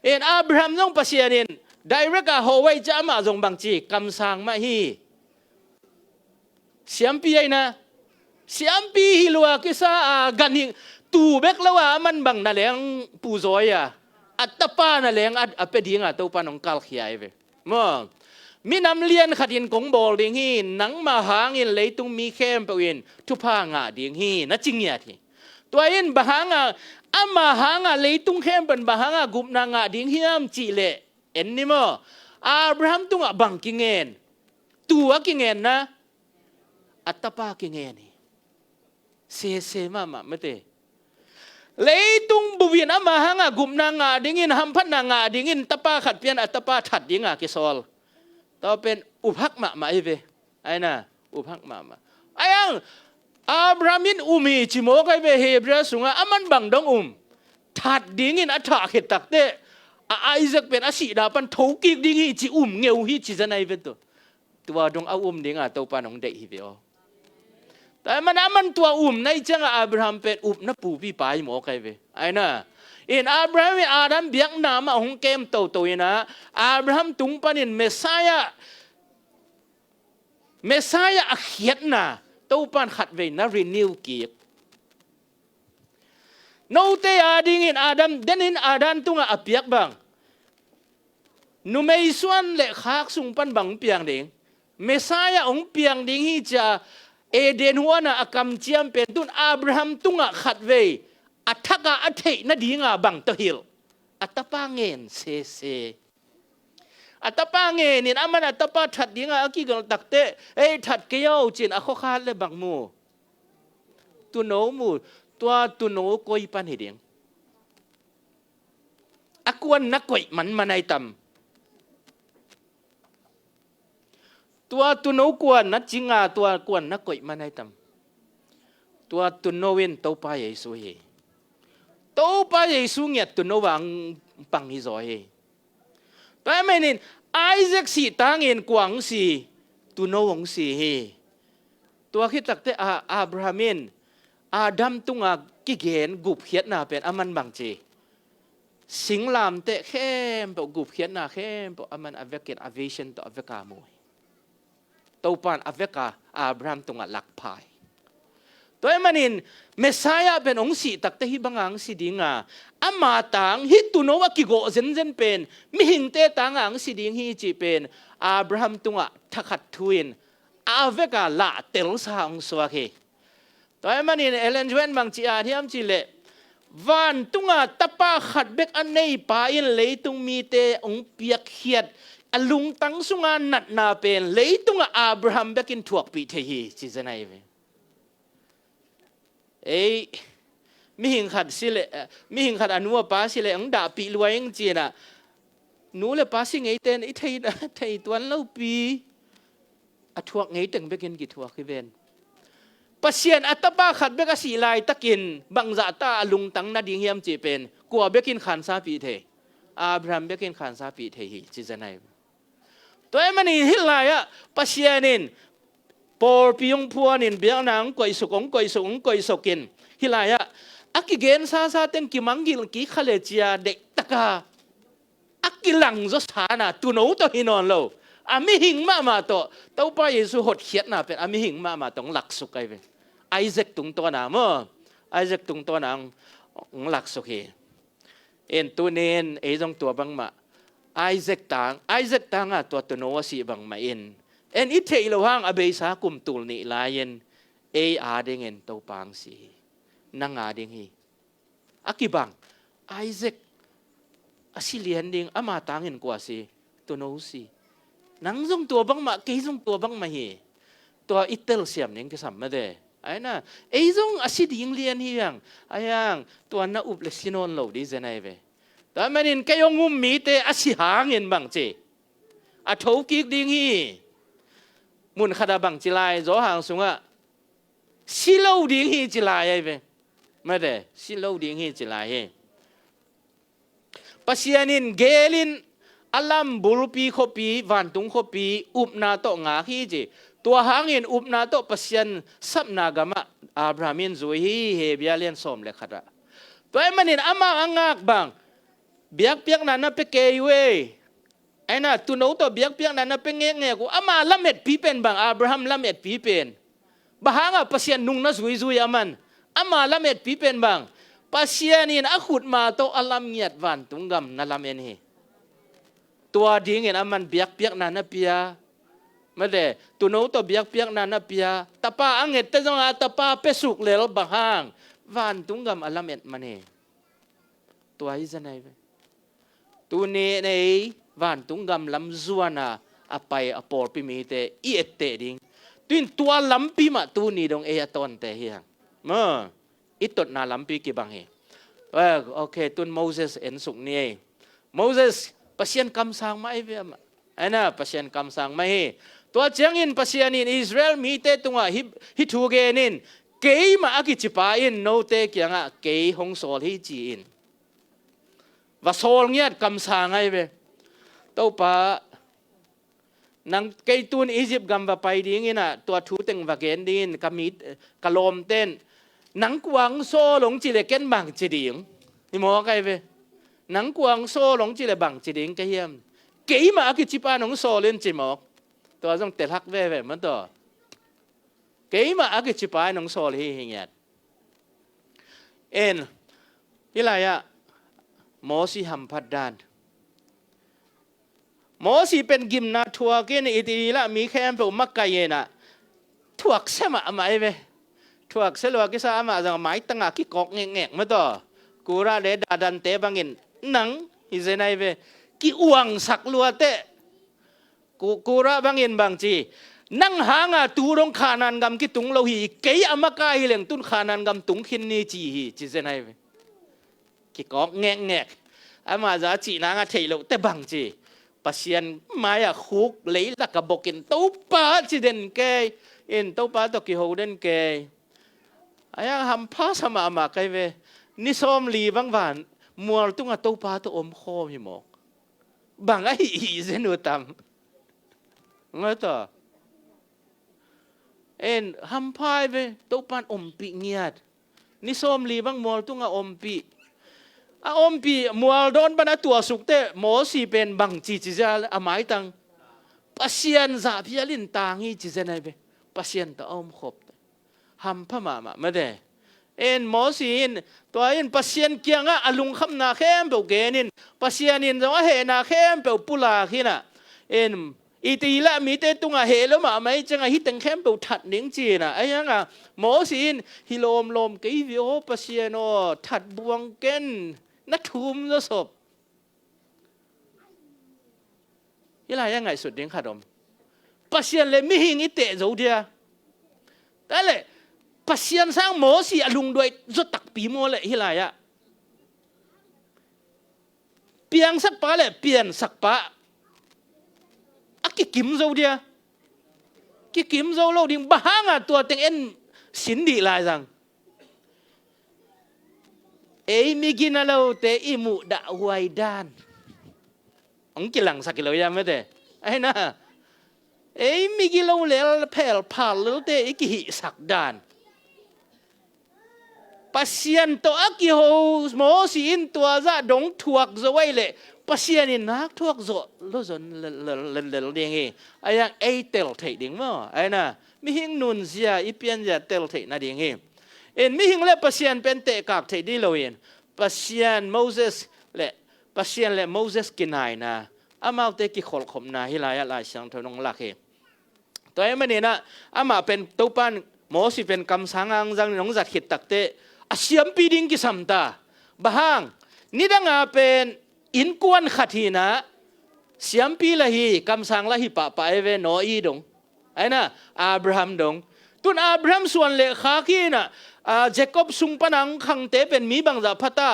In Abraham zong Pasian in direct a hawh uh ahih ciang amah zong bangci kamsang mah hi. Siampi ahih na, siampi hi lua kisa a, ganhing, tuu bek lo a, aman bang na leng puzawi a, a tapa na leng a, a pia ding a Topa in hong kalkhia hi ve. Maw, minam lian khat in kong bawl ding hi, nangma hangin leitung mi khempeuh in thupha ngah ding hi, na ci ngiat hi. Tua in bang hang a, ama hang a leitung khempeuh in bang hang a gupna ngah ding hiam cih leh, en ni maw, Abraham tungah bang kingen? Tuu a kingen na, a tapa kingen hi. Sese mahmah mate. Leitung bup in ama hang a gupna ngah dingin, hamphatna ngah dingin tapa khat pian, a tapa that ding a kisawl. Tua pen uphak mahmah hi ve. Ahih na, uphak mahmah. Ahih hang Abraham in um hi ci mawk ahi ve, Hebrew sungah aman bang dong um? That dingin a thah khit takteh, a Isaac pen a sihna pan thokik ding hi ci, um ngeu hi ci zen ahi ve tu. Tua dong a um ding a Topa in hong deih hi ve aw. Tua ahih manin aman tua um na hih ciangin Abraham pen upna pupi pa hi mawk ahi ve. Ahih na, in Abraham in Adam biakna mah hong kem toto in a, Abraham tung panin Messiah, Messiah a khiatna Topa in khatvei na renew kik. Note adingin Adam, denin Adam tungah a piak bang, numei suan le khak sung pan bang hong piang ding? Messiah hong piang ding hi ci a, Eden huan a a kamciam pen tun Abraham tungah khatvei a thak a a theih nading a bang tawh hilh? A tapa ngen sese. A tapa ngen in, aman a tapa that ding a a kigelh takteh, "Ei, that kei aw," ci-in a khuakhat leh bang mu? Tuuno mu. Tua tuuno koi pan hi ding? A kuan na koih manman ahi tam? Tua tuuno kuan na cing a, tua kuan na koih man ahi tam? Tua tuuno in Topa Jesu hi. Topa Jesu ngiat tuuno a hong pang hi zaw hi. Tua ahih manin Isaac sih tangin kua hong si? Tuuno hong si hi. Tua khit takteh a, Abraham in Adam tunga kigen gupkhiatna pen aman bang ci? Singlamteh khempeuh, gupkhiatna khempeuh aman a vekin, a vision tawh a veka mu hi. Topa in a veka Abraham tungah lakpha hi. Tua ahih manin Messiah pen hong sih takteh hih banga hong si ding a, ama tang, hih tuuno a kigawh zenzen pen mihingte tanga hong si ding hi cih pen Abraham tungah thakhat thu in a veka lahtelsa hong suak hi. Tua ahih manin Ellen G. White bang ci a hiam cih leh, vantunga tapa khat bek a nei Pa in leitung mite hong piakkhiat a lungtang sunga natna pen leitungah Abraham bekin thuakpih thei hi ci zen ahi ve. Ei, mihing khat si leh, mihing khat a nu a pa si leh hong dahpih lua ing ci-in a, nu le pa si ngeite in i thei, thei tuan lopi, a thuak ngei teng bekin kithuak hi ven. Pasian a tapa khat bek a sih laitakin bangzah ta a lungtang nading hiam cih pen kua bekin khansapih thei? Abraham bekin khansapih thei hi ci zen ahi. Tua ahih manin hih lai-ah Pasian in pawlpi hong phuanin biakna hong koihsuk, hong koihsuk, hong koihsukin hih lai-ah a kigen sasa teng kimangngilh kik kha le cia deihtaka a kilang zawsa na, tuuno tawh hi nawn lo, a mihing mahmah tawh, Topa Jesu hotkhiatna pen a mihing mahmah tawh hong laksuk ahi ve. Isaac tungtawna maw, Isaac tungtawna hong, hong laksuk hi. En, tuni-in ei zong tua bangmah, Isaac tang, Isaac tanga tua tuuno a sih bangmah in, en, i theih loh hang a beisa kum tul nih lai-in ei adingin Topa hong si hi. Nang ading hi. A kibang, Isaac a si lian ding, ama tangin kua si? Tuuno si. Nang zong tua bangmah, kei zong tua bangmah hi. Tua i telsiam ding kisam mate. Ahi na, ei zong a si ding lian hi hang. Ahi hang, tua na up le si nawn lo ding zen ahi ve. Tua manin kei hong um mite a si hangin bang ci? A thokik ding hi. Mun khatah bang ci lai, Johan sungah, Si lo ding hi ci lai ahi ve. Mate, si lo ding hi ci lai hi. Pasian in gelin a lam bulpi khuapi, vantung khuapi upna tawh ngak hi ci. Tua hangin upna tawh Pasian sapna gamah Abraham in zui hi, Hebru lian sawm le khatah. Tua ahih manin amah a ngak bang, biakpiakna na pia kei uh ei. Aina, tuuno tawh biakpiakna na pia ngekngek uh, ama lametpi pen bang, Abraham lametpi pen. Bang hangah Pasian nung na zuizui aman. Ama lametpi pen bang, Pasian in a khutma tawh a lam ngiat vantung gam na lamen hi. Tua dingin aman biakpiakna na pia. Mate, tuuno tawh biakpiakna na pia. Tapa a ngette zongah tapa piasuk lel bang hang, vantung gam a lamet man hi. Tua hi zen ahi ve. Tuni nei vantung gam lam zuana a pai a pawlpi mite i etteh ding. Tuin tua lampi mah tuni dong ei a tawnte hi hang. Ma, i totna lampi kibang hi. Well, okay, tun Moses ensuk ni ei. Moses, Pasian kamsang mah ahi ve amah. Aina, Pasian kamsang mah hi. Tua ciangin Pasian in Israel mite tungah hih, hih thu genin, keimah a kicipa in note kiangah kei hong sawl hi ci-in va sawl ngiat, kamsang ahi ve. Topa, nang kei tun Egypt gam va pai dingin ah, tua thu teng va gen dingin ka mi, ka lawmten, nang kua hong sawl hong ci le ken bang ci ding? Hi mawk ahi ve. Nang kua hong sawl hong ci le bang ci ding ka hiam? Keimah a kicipa in hong sawl in ci mawk. Tua zong telhak veve maw taw. Keimah a kicipa in hong sawl hi hi ngiat. En, hih lai-ah Mosi hamphat dan. Mosi pen gimna thuakin Israel mi khempeuh makaih in ah, thuaksia mahmah ahi ve. Thuaksia lua kisa, amah zong maitangah kikawk ngekngek maw taw. Korah le Dathan-te bangin nang hi zen ahi ve. Ki-uangsak lua teh. Ko-, Korah bangin bang ci, nang hanga tu dong Kanaan gam kitung lo hi, kei a makaih hi leng tun Kanaan gam tung khin ni ci hi, ci zen ahi ve. Kikawk ngekngek. Amah zong a cih nang a theih loh teh bang ci, Pasian mai-ah khuk leilak a bokin, Topa ci den kei in, Topa tawh kiho den kei. Ahi hang hampha sa mahmah ka hi ve. Ni sawmli bang van mual tungah Topa tawh omkhawm hi mawk. Bang ahi hi zen uh tam. Nga ta. En, hampha hi ve, Topa'n ompih ngiat. Ni sawmli bang mual tungah ompih. A ompih mual dawn pan a tuahsuk teh Mosi pen bang ci ci zia a maitang. Pasian zahphial in tang hi ci zen ahi ve. Pasian tawh a omkhop. Hampha mahmah mate. En, Mosi in, tua in Pasian kiangah a lungkhamna khempeuh genin, Pasian in zong a hehna khempeuh pulak hi in ah. En, Israel mite tungah heh lo mahmah ahih ciangah hih teng khempeuh that ning ci in ah. Ahi hangah Mosi in, hi lawmlawm kei ve aw Pasian aw, that buang ken, na thum zawsop. Hih lai-ah ngaihsut ding khat om. Pasian le mihing i teh zo dia. Tua leh Pasian sang Mosi a lungduai zaw takpi maw leh hih lai-ah. Piangsakpa le piansakpa a kikim zo dia. Kikim zo lo ding, bang hangah tua teng en sin dih lai zang. Ei migina lote i muhdahhuai dan. Hong kilangsak hi lo ia mate. Aina. Ei migi lo lel phelphal lelte i kihihsak dan. Pasian tawh a kiho Mosi in tua zah dong thuak zo ahih leh Pasian in nak thuak zo lo zon lel, lel, lel, lel ding hi. Ahi hang ei tel theih ding maw. Aina. Mihing nunzia, i pianzia tel theih nading hi. In mihing le Pasian pen tehkak theih dih lo in, Pasian Moses le, Pasian le Moses kinaina, amaute kikholhkhopna hih lai-ah Lai Siangtho nong lak hi. Tua ahih manin ah, amah pen Topa'n Mosi pen kamsang hong zang, nong zat khit takteh a siampi ding kisam ta. Bang hang, nidanga pen innkuan khat hi in ah, siampi lah hi, kamsang lah hi pahpah ei ve, Noah dong. Aina, Abraham dong. Tun Abraham suan le khak hi in ah, a, Jacob sung pana hong khangte pen mi bangzah pha ta.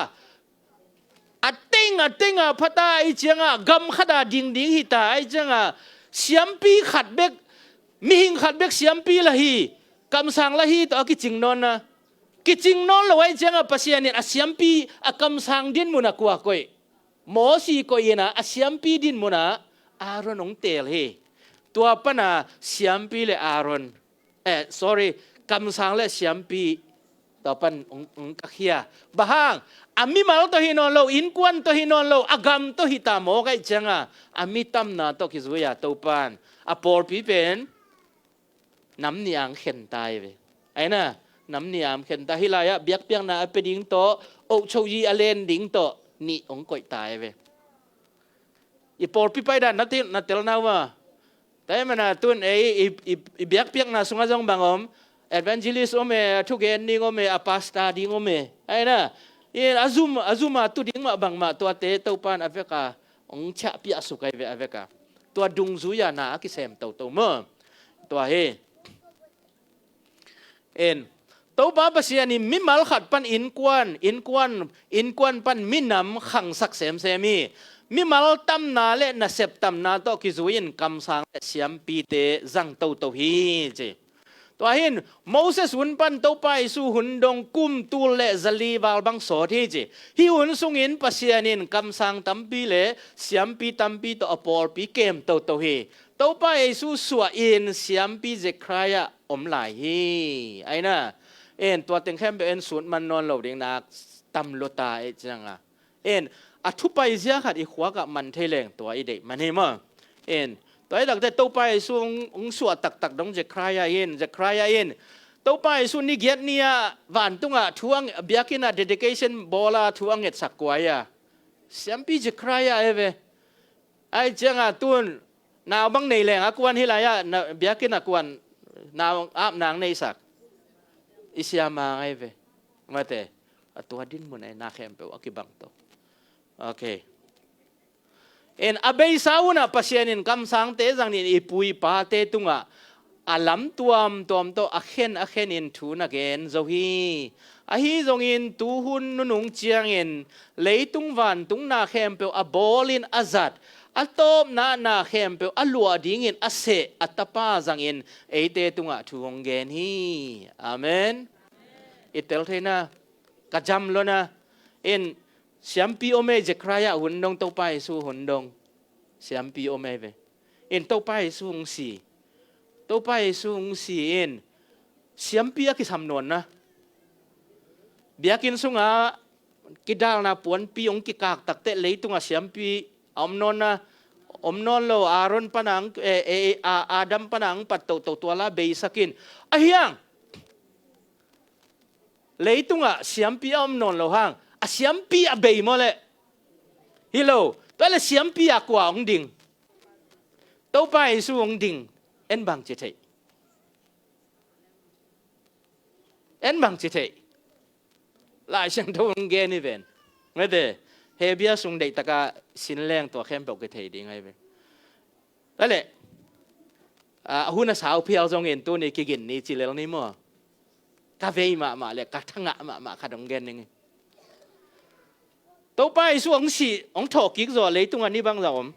A teng, a tenga pha ta ahih ciangah, gam khata dingding hi ta ahih ciangah, siampi khat bek, mihing khat bek siampi lah hi. Kamsang la hi tawh a kicing nawn na. Kicing nawn lo ahih ciangah Pasian in a siampi a kamsang din munah kua koih? Mosi koih in ah a siampi din munah Aaron hong teel hi. Tua pana siampi le Aaron, eh, sorry, kamsang le siampi tua pan hong, hong kakhia. Bang hang? A mimal tawh hi nawn lo, innkuan tawh hi nawn lo, a gam tawh hi ta mawk ahih ciangah a mi tamna tawh kizui-a Topan a pawlpi pen nam nih a hong khen ta hi ve. Aina, nam nih a hong khen ta. Hih lai-ah biakpiakna a pia ding tawh, ohchoyi a len ding tawh nih hong koih ta hi ve. I pawlpi paidan na tel, na telna uh a, taimana tun ei i, i, i biakpiakna sungah zong bang om? Evangelist om e, a thugen ding om e, a pastor ding om e. Aina, i a zum, a zuma tu ding mah bangmah tuate Topan a veka hong ciahpiah suk ahi ve, a veka. Tua dungzui-a na a kisem toto maw? Tua hi. En, Topa Pasian in mimal khat pan innkuan, innkuan, innkuan pan minam khangsak semsem hi. Mimal tamna le nasep tamna tawh kizui-in kamsang le siampite zang toto hi ci. Tua hin Moses hun pan Topa Jesu hun dong kum tul le zali val bang sawt hi ci. Hih hun sungin Pasian in kamsang tampi le siampi tampi tawh a pawlpi kem toto hi. Topa Jesu suah in siampi Zechariah om lai hi. Aina, en, tua teng khempeuh en sut man nawn lo ding nak tam lua ta e cianga. En, a thupai zia khat i khuakah man thei leng tua i deih man hi maw? En, tua i takte Topa Jesu hong, hong suah taktak dong Zechariah in, Zechariah in Topa Jesu ni giat ni-ah vantungah thu a nge-, biakinn ah dedication bawl a thu a ngetsak kua hi a? Siampi Zechariah hi ve. Ahih ciangah tun nau bang nei leng a kuan hi lai-ah, na, biakinn a kuan nau ap nang neihsak i siamang ahi ve. Mate, a tua din mun ahi na khempeuh a kibang to. Ok. En, a beisa hunah Pasian in kamsangte zangin i pu i pate tungah a lam tuamtuam tawh a khen a khenin thu na gen zo hi. Ahi zongin tuhun nunung ciangin leitung vantung na khempeuh a bawlin a zat, a tawpna na khempeuh a luah dingin a seh a tapa zangin eite tungah thu hong gen hi. Amen. I tel theina ka jam lona in siampi om ei, Zechariah hun dong, Topa Jesu hun dong. Siampi om ei ve. In Topa Jesu hong si. Topa Jesu hong si in siampi a kisam nawn na. Biakinn sungah kidalna puanpi hong kikak takte leitungah siampi a om nawn na. Om nawn lo, Aaron pana ang, eh, eh, a, Adam pana ang pat toto tua la beisakin. Ahiang leitungah siampi a om nawn lo hang, a siampi a bei maw leh? Hi lo. Tua leh siampi a kua hong ding? Topa Jesu hong ding. En bang ci thei? En bang ci thei? Lai Siangtho hong gen hi ven. Mete, Hebia sung deihtaka sin leng tua khempeuh kithei ding ahi ve. Tua leh, a, a hun a sau phial zongin tuni kigin ni ci lel ni maw? Ka vei mahmah le ka thangah mahmah khat hong gen ning. Topa Jesu hong si, hong thawh kik zawh leitungah ni bangzah om?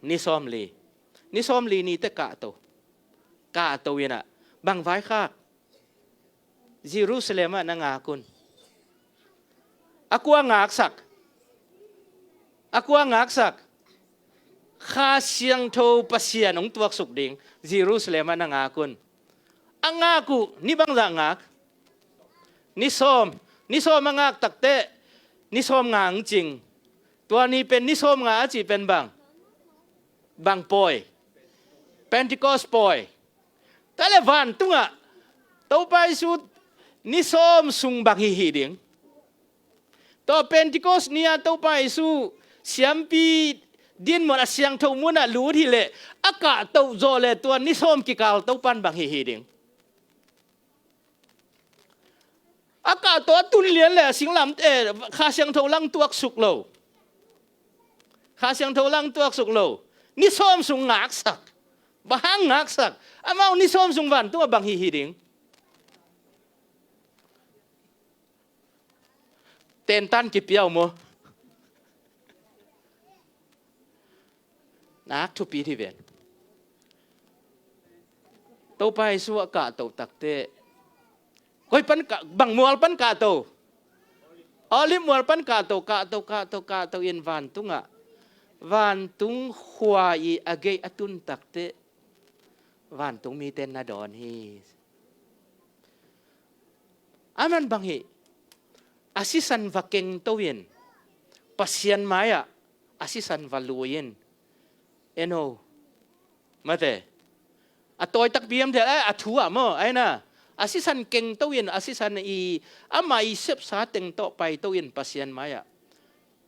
Ni sawmli. Ni sawmli ni teh kahto. Kahto inah bang vaikhak? Jerusalem ah na ngak un. A kua ngaksak? A kua ngaksak? Kha Siangtho Pasian hong tuaksuk ding Jerusalem ah na ngak un. A ngak uh ni bangzah ngak? Ni sawm. Ni sawm a ngak takteh ni sawm nga hong cing. Tua ni pen ni sawm nga a cih pen bang? Bang pawi? Pentecost pawi. Tua leh vantungah Topa Jesu ni sawm sung bang hi hi ding? Tua Pentecost ni-a Topa Jesu siampi din mun a siangtho munah lut hileh a kahtoh zawh leh tua ni sawm kikal Topan bang hi hi ding? A kahtoh a tun lian leh a singlam, eh, Kha Siangtho lang tuaksuk lo. Kha Siangtho lang tuaksuk lo. Ni sawm sung ngaksak. Bang hang ngaksak? Amau ni sawm sung vantungah bang hi hi ding? Tentan kipia uh maw? Nak thupi hi ven. Topa Jesu a kahto takteh, koi pan kah, bang mual pan kahto? Olive mual pan kahto, kahto, kahto, kahto in vantungah, vantung khua i a gei a tun takteh, vantung mite na dawn hi. Aman bang hi, a sisan va kengto in, Pasian mai-ah a sisan va lui in, eno, mate, a tawi takpi am thei, a thu ah maw, aina, a sisan kengto in, a sisan i, ama i sepsa teng tawh paito in Pasian mai-ah,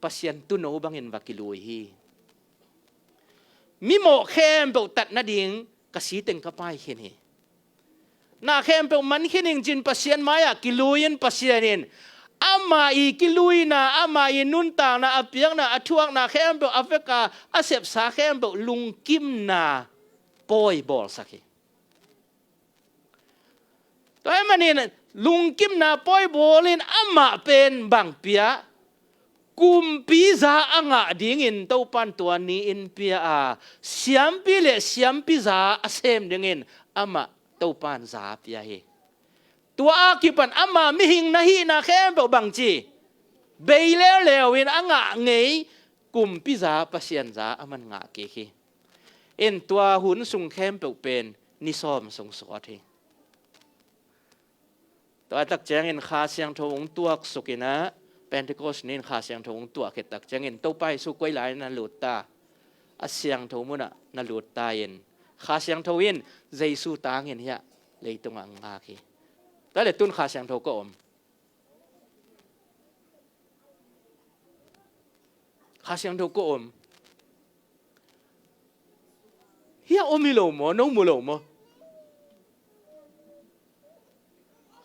Pasian tuuno bangin va kilui hi. Mimawh khempeuh tat nading ka si teng ka pai khin hi. Na khempeuh man khin ing cin Pasian mai-ah kilui in, Pasian in ama i kiluina, ama i nuntakna, a piakna, a thuakna khempeuh, a veka a sepsa khempeuh lungkimna pawi bawlsak hi. Tua ahih manin lungkimna pawi bawl in amah pen bang pia, kumpi za a ngah dingin Topan tua ni-in pia a, siampi le siampi za a sem dingin amah Topan za pia hi. Tua a kipan ama mihing na hihna khempeuh bangci, bei leuleu in a ngah ngei, kumpi za, Pasian za aman ngah kik hi. In tua hun sung khempeuh pen ni sawm sung sawt hi. Tua tak ciangin Kha Siangtho hong tuak suk in ah, Pentecost ni-in Kha Siangtho hong tuak khit tak ciangin Topa Jesu koi lai na lut ta? A siangtho munah na lut ta in, Kha Siangtho in Jesu tangin hiah leitungah ngak hi. Tua le tun Kha Siangtho koi om? Kha Siangtho koi om? Hiah om hi lo maw, no mu lo maw?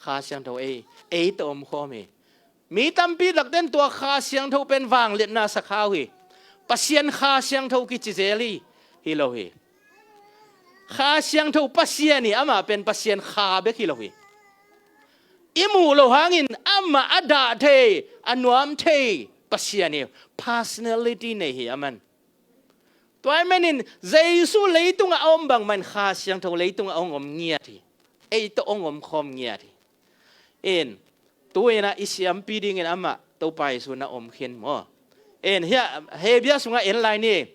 Kha Siangtho ei, ei tawh om khawm hi. Mi tampi takten tua Kha Siangtho pen vangliatna sakhau hi. Pasian Kha Siangtho kici zel hi, hi lo hi. Kha Siangtho Pasian hi, amah pen Pasian Kha bek hi lo hi. I muh loh hangin amah a dah thei, a nuam thei Pasian hi. Personality nei hi aman. Tua ahih manin Jesu leitungah a om bangmah in Kha Siangtho leitungah hong om ngiat hi. Ei tawh hong om khawm ngiat hi. In, tu-in ah i siampi dingin amah Topa Jesu na om khin maw? In, hiah Hebru sungah en lai ni.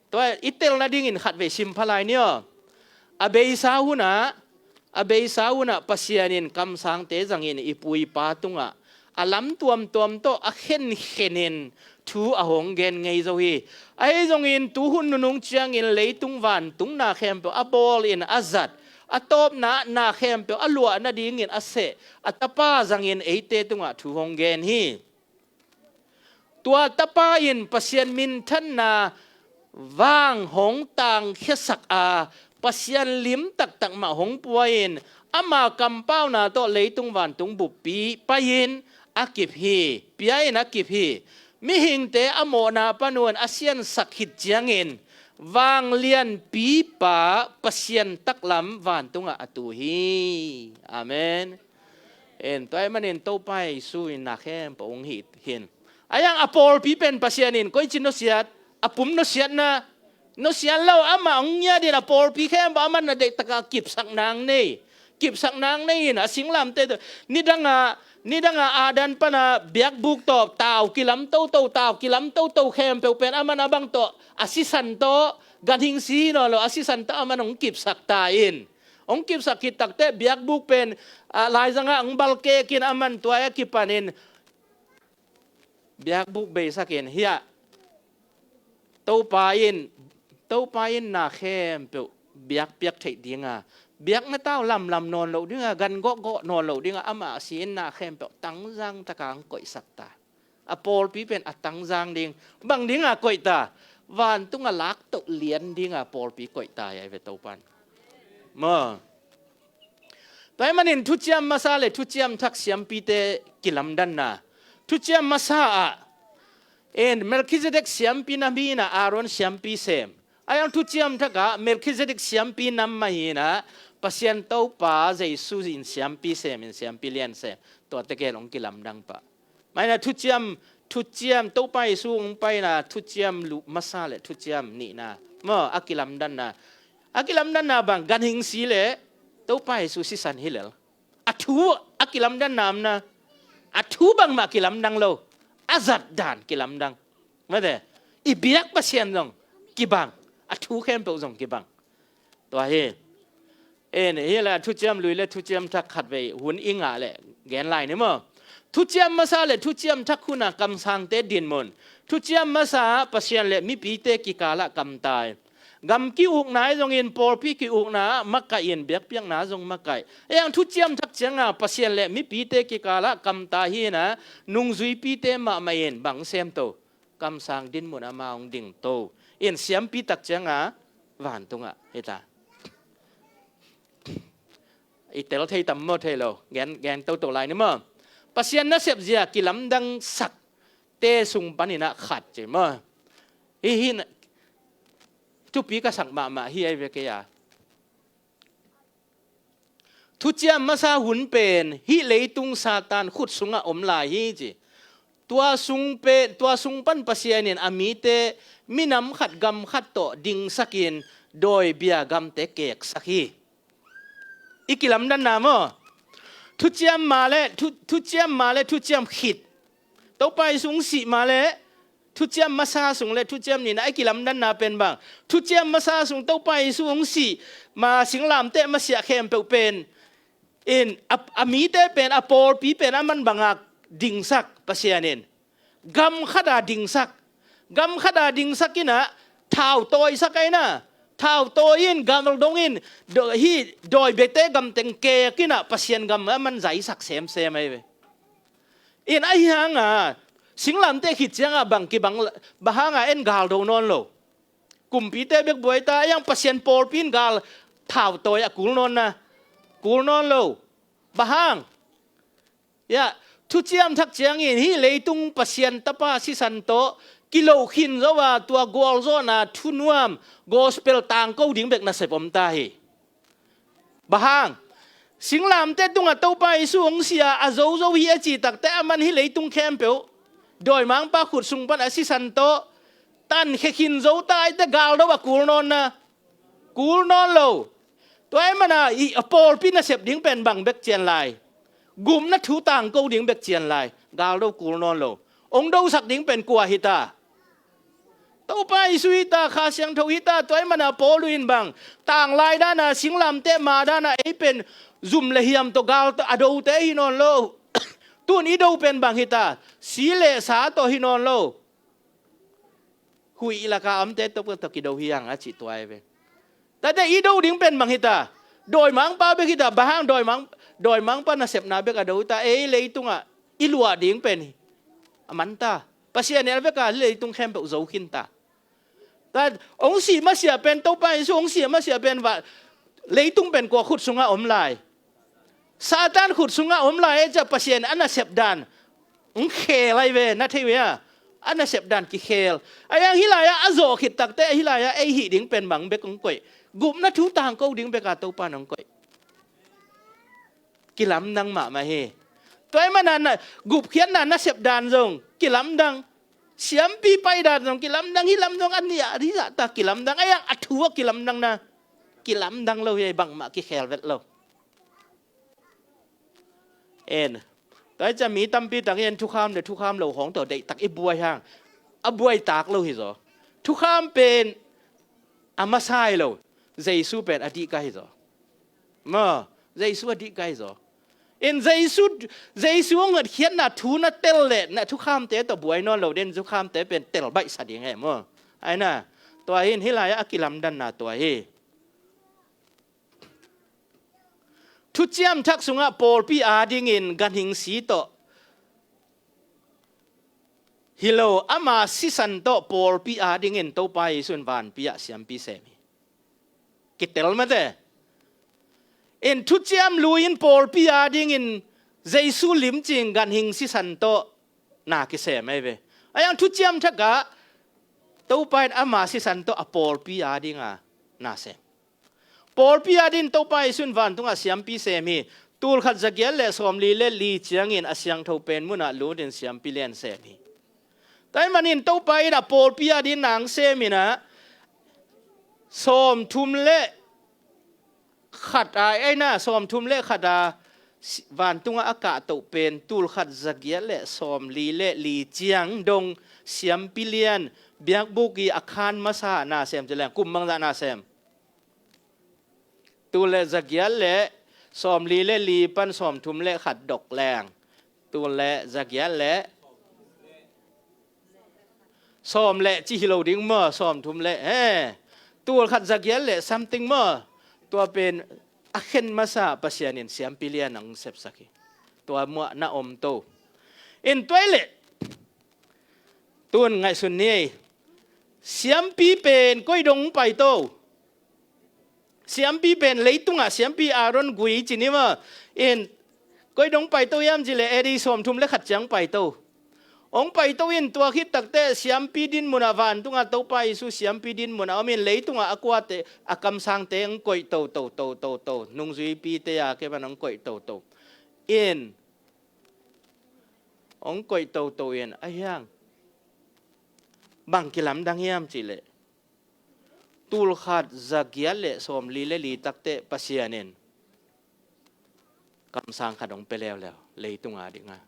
Tua i tel nadingin khatvei sim pha lai ni aw. A beisa hunah, a beisa hunah Pasian in kamsangte zangin i pu i pa tungah a lam tuamtuam tawh a khenkhenin thu a hong gen ngei zo hi. Ahi zongin tuhun nunung ciangin leitung vantung na khempeuh a bawl in a zat, a tawpna na khempeuh a luah nadingin a seh a Tapa zangin eite tungah thu hong gen hi. Tua Tapa in Pasian minthanna vang hong tangkhiasak a, Pasian lim taktak mah hong pua in, ama kampauna tawh leitung vantung buppi pai-in a kip hi, pia-in a kip hi. Mihingte a mawhna panin a siansak khit ciangin vanglianpipa Pasian taklam vantungah a tu hi. Amen. En, tua ahih manin Topa Jesu in na khempeuh hong hih hi. A yang a pawlpi pen Pasian in koici nusiat, a pum nusiatna, nusiat lo, amah hong ngiat in a pawlpi khempeuh amah na deihtakah kipsak nang nei. Kipsak nang nei in a singlamteh tawh. Nidangah, nidangah Adam pana biakbuk tawh tau kilam toto, tau kilam toto khempeuh pen amah na bang tawh, a sisan tawh, ganhing si nawn lo, a sisan tawh amah hong kipsak ta in. Hong kipsak khit takteh biakbuk pen, ah, laizangah hong balkek in amah tua a kipanin biakbuk beisak in hiah Topa in, Topa in na khempeuh biakpiak theih dinga, biakna tau lamlam nawn loh dinga, gan gawhgawh nawn loh dinga, amah si in na khempeuh tangzang taka hong koihsak ta. A pawlpi pen a tangzang ding. Bang dinga koih ta? Vantung a laktoh lian dinga pawlpi koih ta hi ve Topan. Maw. Tua ahih manin thuciam masa le thuciam thak siampite kilamdanna. Thuciam masa ah, en, Melkhizedek siampi nam hi in ah Aaron siampi sem. A yang thuciam thak ah Melkhizedek siampi nam mah hi in ah Pasian Topa Jesu in siampi sem in siampi lian sem. Tua tegel hong kilamdang pah. Mah in ah thuciam, thuciam, Topa Jesu hong pai in ah thuciam luh masa le thuciam nihna. Maw, a kilamdanna. A kilamdanna bang, ganhing si le Topa Jesu sisan hi lel. A thu a kilamdanna om na, a thu bangmah kilamdang lo, a zat dan kilamdang. Mate, i biak Pasian zong kibang, a thu khempeuh zong kibang. Tua hi. En, hi la thuciam lui le thuciam thak khat vei hun i ngah le gen lai ni maw? Thuciam masa le thuciam thak huna kamsangte dinmun. Thuciam masa Pasian le mipite kikalah kamtai. Gam ki-ukna i zongin pawlpi ki-ukna ah makaih in biakpiakna zong makaih. Ei ang thuciam thak cianga Pasian le mipite kikalah kamtai hi na, nungzuipite mahmah in bang semto. Kamsang dinmun ama hong dingto. In siampi tak cianga vantungah hita. I tel thei tam maw thei lo? Gen, gen toto lai ni maw? Pasian nasep zia kilamdang sak te sung paninah khat ci maw? Hi hi na, thupi ka sak mahmah hi ai ve kei a. Thuciam masa hun pen hih leitung Satan khut sungah om lai hi ci. Tua sung pen, tua sung pan Pasian in a mite minam khat gam khat tawh dingsakin dawi bia gamte keksak hi. I kilamdanna maw? Thuciam ma le, thu, thuciam ma le thuciam khit. Topa Jesu hong sih ma le thuciam masa sung le thuciam nina i kilamdanna pen bang? Thuciam masa sung Topa Jesu hong sih ma singlamteh masiah khempeuh pen in a, a mite pen, a pawlpi pen a man banga dingsak Pasian in. Gam khata dingsak. Gam khata dingsak inah thau tawisak a inah. Thau tawi in gam dong in do, hi dawi biate gam teng kek inah Pasian gam a man zaisak semsem ai ve. In ahi hanga singlamteh khit cianga bang kibang, bang hanga en gal do nawn lo. Kumpite bek buai ta, a yang Pasian pawlpi in gal thau tawi a kul nawn na. Kul nawn lo. Bang hang? Ya, thuciam thak ciangin hih leitung Pasian tapa sisan tawh kilo khin zo a tua gualzawhna thunuam gospel tangko ding bek nasep om ta hi. Bang hang? Singlamteh tungah Topa Jesu hong sia a zozo hi a cih takte a man hih leitung khempeuh dawimangpa khut sung pan a sisan tawh tankhia khin zo ta aite gal do a kul nawn na. Kul nawn lo. Tua ahih mana i a pawlpi nasep ding pen bang bek cian lai? Gupna thu tangko ding bek cian lai. Gal do kul nawn lo. Hong dosak ding pen kua hita? Topa Jesu hita, Kha Siangtho hita. Tua ahih mana Paul in bang, tanglai dana, singlamteh ma dana ei pen zum le hiam tawh gal tawh a dote hi nawn lo. Tun i do pen bang hita? Si le sa tawh hi nawn lo. Huih laka amte tawh, tawh kido hi ang a cih tua ai ve. Tate i do ding pen bang hita? Dawimangpa bek hita, bang hang dawimang, dawimangpa nasepna bek a do hita, ei leitungah i luah ding pen hi. A man ta. Pasian el beka leitung khempeuh zo khin ta. Tat, hong sih masiah pen, Topa Jesu hong sih masiah pen va, leitung pen kua khut sungah om lai? Satan khut sungah om lai e cia Pasian a nasep dan hong khel ai ve, na thei ve a. A nasep dan kikhel. A yang hih lai-ah a zawh khit takte hih lai-ah ei hih ding pen bang bek hong koih? Gupna thu tangko ding beka Topa in hong koih. Kilamdang mahmah hi. Tua ahih mana na, gupkhiatna nasep dan zong kilamdang. Siampi pai dan zong kilamdang, hih lam zong a nih a ri zahta kilamdang. A yang a thu a kilamdang na. Kilamdang lo hi, bangmah kikhel vet lo. En. Tua hi cia mi tampi tak en thukham le thukham lo hong tawh deihtak i buai hang. A buai tak lo hi zaw. Thukham pen a masa hi lo. Jesu pen a dihka hi zaw. Maw, Jesu a dihka hi zaw. En Jesu, Jesu hong hotkhiatna thu na tel le na thukhamte tawh buai nawn lo den, thukhamte pen tel baihsa ding he maw. Ai na, tua hi in hih lai-ah a kilamdanna tua hi. Thuciam Thak sungah pawlpi adingin ganhing si tawh hi lo, ama sisan tawh pawlpi adingin Topa Jesu in vanpi ah siampi sem hi. Kitel mate. In thuciam lui in pawlpi adingin Jesu limcing ganhing sisan tawh na kisem ahi ve. A yang Thuciam Thak ah Topa in ama sisan tawh a pawlpi adinga na sem. Pawlpi adin Topa Jesu in vantungah siampi sem hi. Tulkhat zagiat le sawmli le li ciangin a siangtho pen munah lutin siampi lian sem hi. Tua ahih manin Topa in a pawlpi adin nang sem in ah sawmthum le khat a, ei na, sawmthum le khat a, si-, vantungah a kahtoh pen tul khat zagiat le sawmli le li ciang dong siampi lian biakbuk i a khan masa na sem ci leng, kum bangzah na sem? Tul le zagiat le sawmli le li pan sawmthum le khat dok leng, tul le zagiat le sawm le ci hi lo ding maw, sawmthum le, he, tul khat zagiat le something maw? Tua pen a khen masa Pasian in siampi lian ang sepsak hi. Tua muah na om to. In tua i le tun ngaihsun ni ei. Siampi pen koi dong pai to? Siampi pen leitungah siampi Aaron gui ci ni maw? In koi dong pai to hiam ci le A D sawmthum le khat ciang pai to. Hong pai to in tua khit takteh siampi din munah, vantungah Topa Jesu siampi din munah om in leitungah a kuate, a kamsangte hong koih to to to to to, nungzuipite a kei pan hong koih to to. In hong koih to to in a hiang bang kilamdang hiam ci le tul khat zagiat le sawmli le li takteh Pasian in kamsang khat hong pia leuleu leitung a ding a.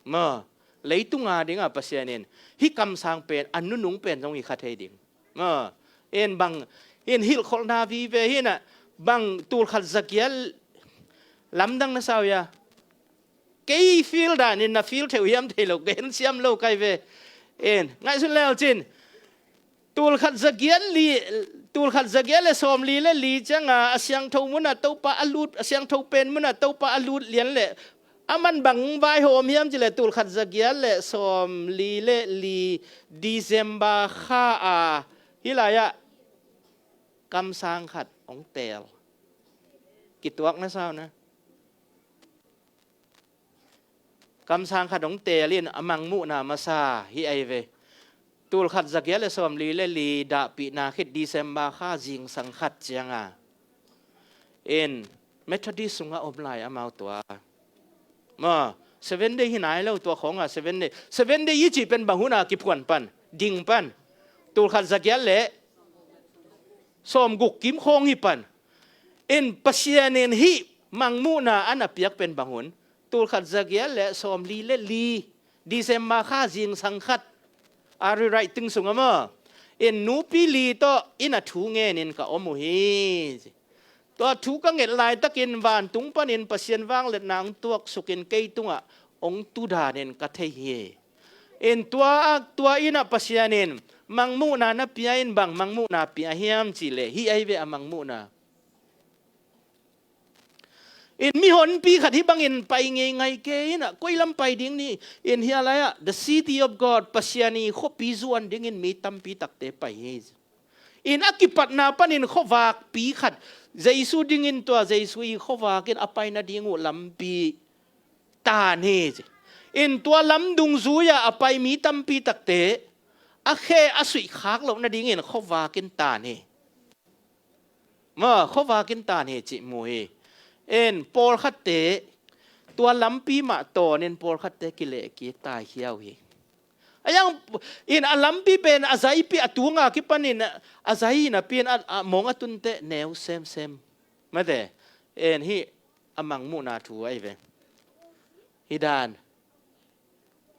Maw, leitung a ding a Pasian in hih kamsang pen a nunung pen zong hi kha thei ding. Maw, in bang, in hilhkholhna vive hi na, bang tul khat zagiat lamdang na sa uh hia? Kei feel dan in na feel thei uh hiam thei lo, gen siam lo kai ve. In ngaihsun leu cin, tul khat zagiat li, tul khat zagiat le sawmli le li ciang a, a siangtho munah Topa a lut, a siangtho pen munah Topa a lut lian le a man bang vaihawm hiam ci le tul khat zagiat le sawmli le li December kha a, hih lai-ah kamsang khat hong teel. Kituak na sa uh na. Kamsang khat hong teel in a mangmuhna masa hi ei ve. Tul khat zagiat le sawmli le li dahpihna khit December kha zingsang khat ciang a, in Methodist sungah om lai amau tua. Maw, Seven Day hi nai lo tua khawng a, Seven Day. Seven Day i cih pen bang hun a kiphuan pan, ding pan? Tul khat zagiat le sawmguk kim khawng hi pan. In Pasian in hih mangmuhna a na piak pen bang hun? Tul khat zagiat le sawmli le li December kha zingsang khat a rewriting sungah maw, in nupi li tawh in a thu ngen in ka om uh hi. Tua thu ka nget laitakin vantung panin Pasian vangliatna hong tuaksuk in kei tungah hong tudan in ka thei hi. In tua, tua in ah Pasian in mangmuhna na pia in, bang mangmuhna pia hiam ci le hih ahi ve a mangmuhna. In mihonpi khat hih bangin pai ngeingai kei in ah, koi lam pai ding ni? In hih lai-ah the city of God, Pasian i khuapi zuan dingin mi tampi takte pai hi. In a kipatna panin khuavakpi khat, Jesu dingin tua Jesu i khuavak in a pai nading uh lampi tan hi. In tua lam dungzui-ah a pai mi tampi takte a khe a suihkhak loh nadingin khuavak in tan hi. Maw, khuavak in tan hi cih mu hi. In pawlkhatte tua lampi mah tawnin pawlkhatte kilehkik taikhia uh hi. A yang in a lampi pen a zaipi a tunga kipanin a zai napi in a, a mong a tunte neu semsem. Mate, in hih a mangmuhna thu ahi ve. Hih dan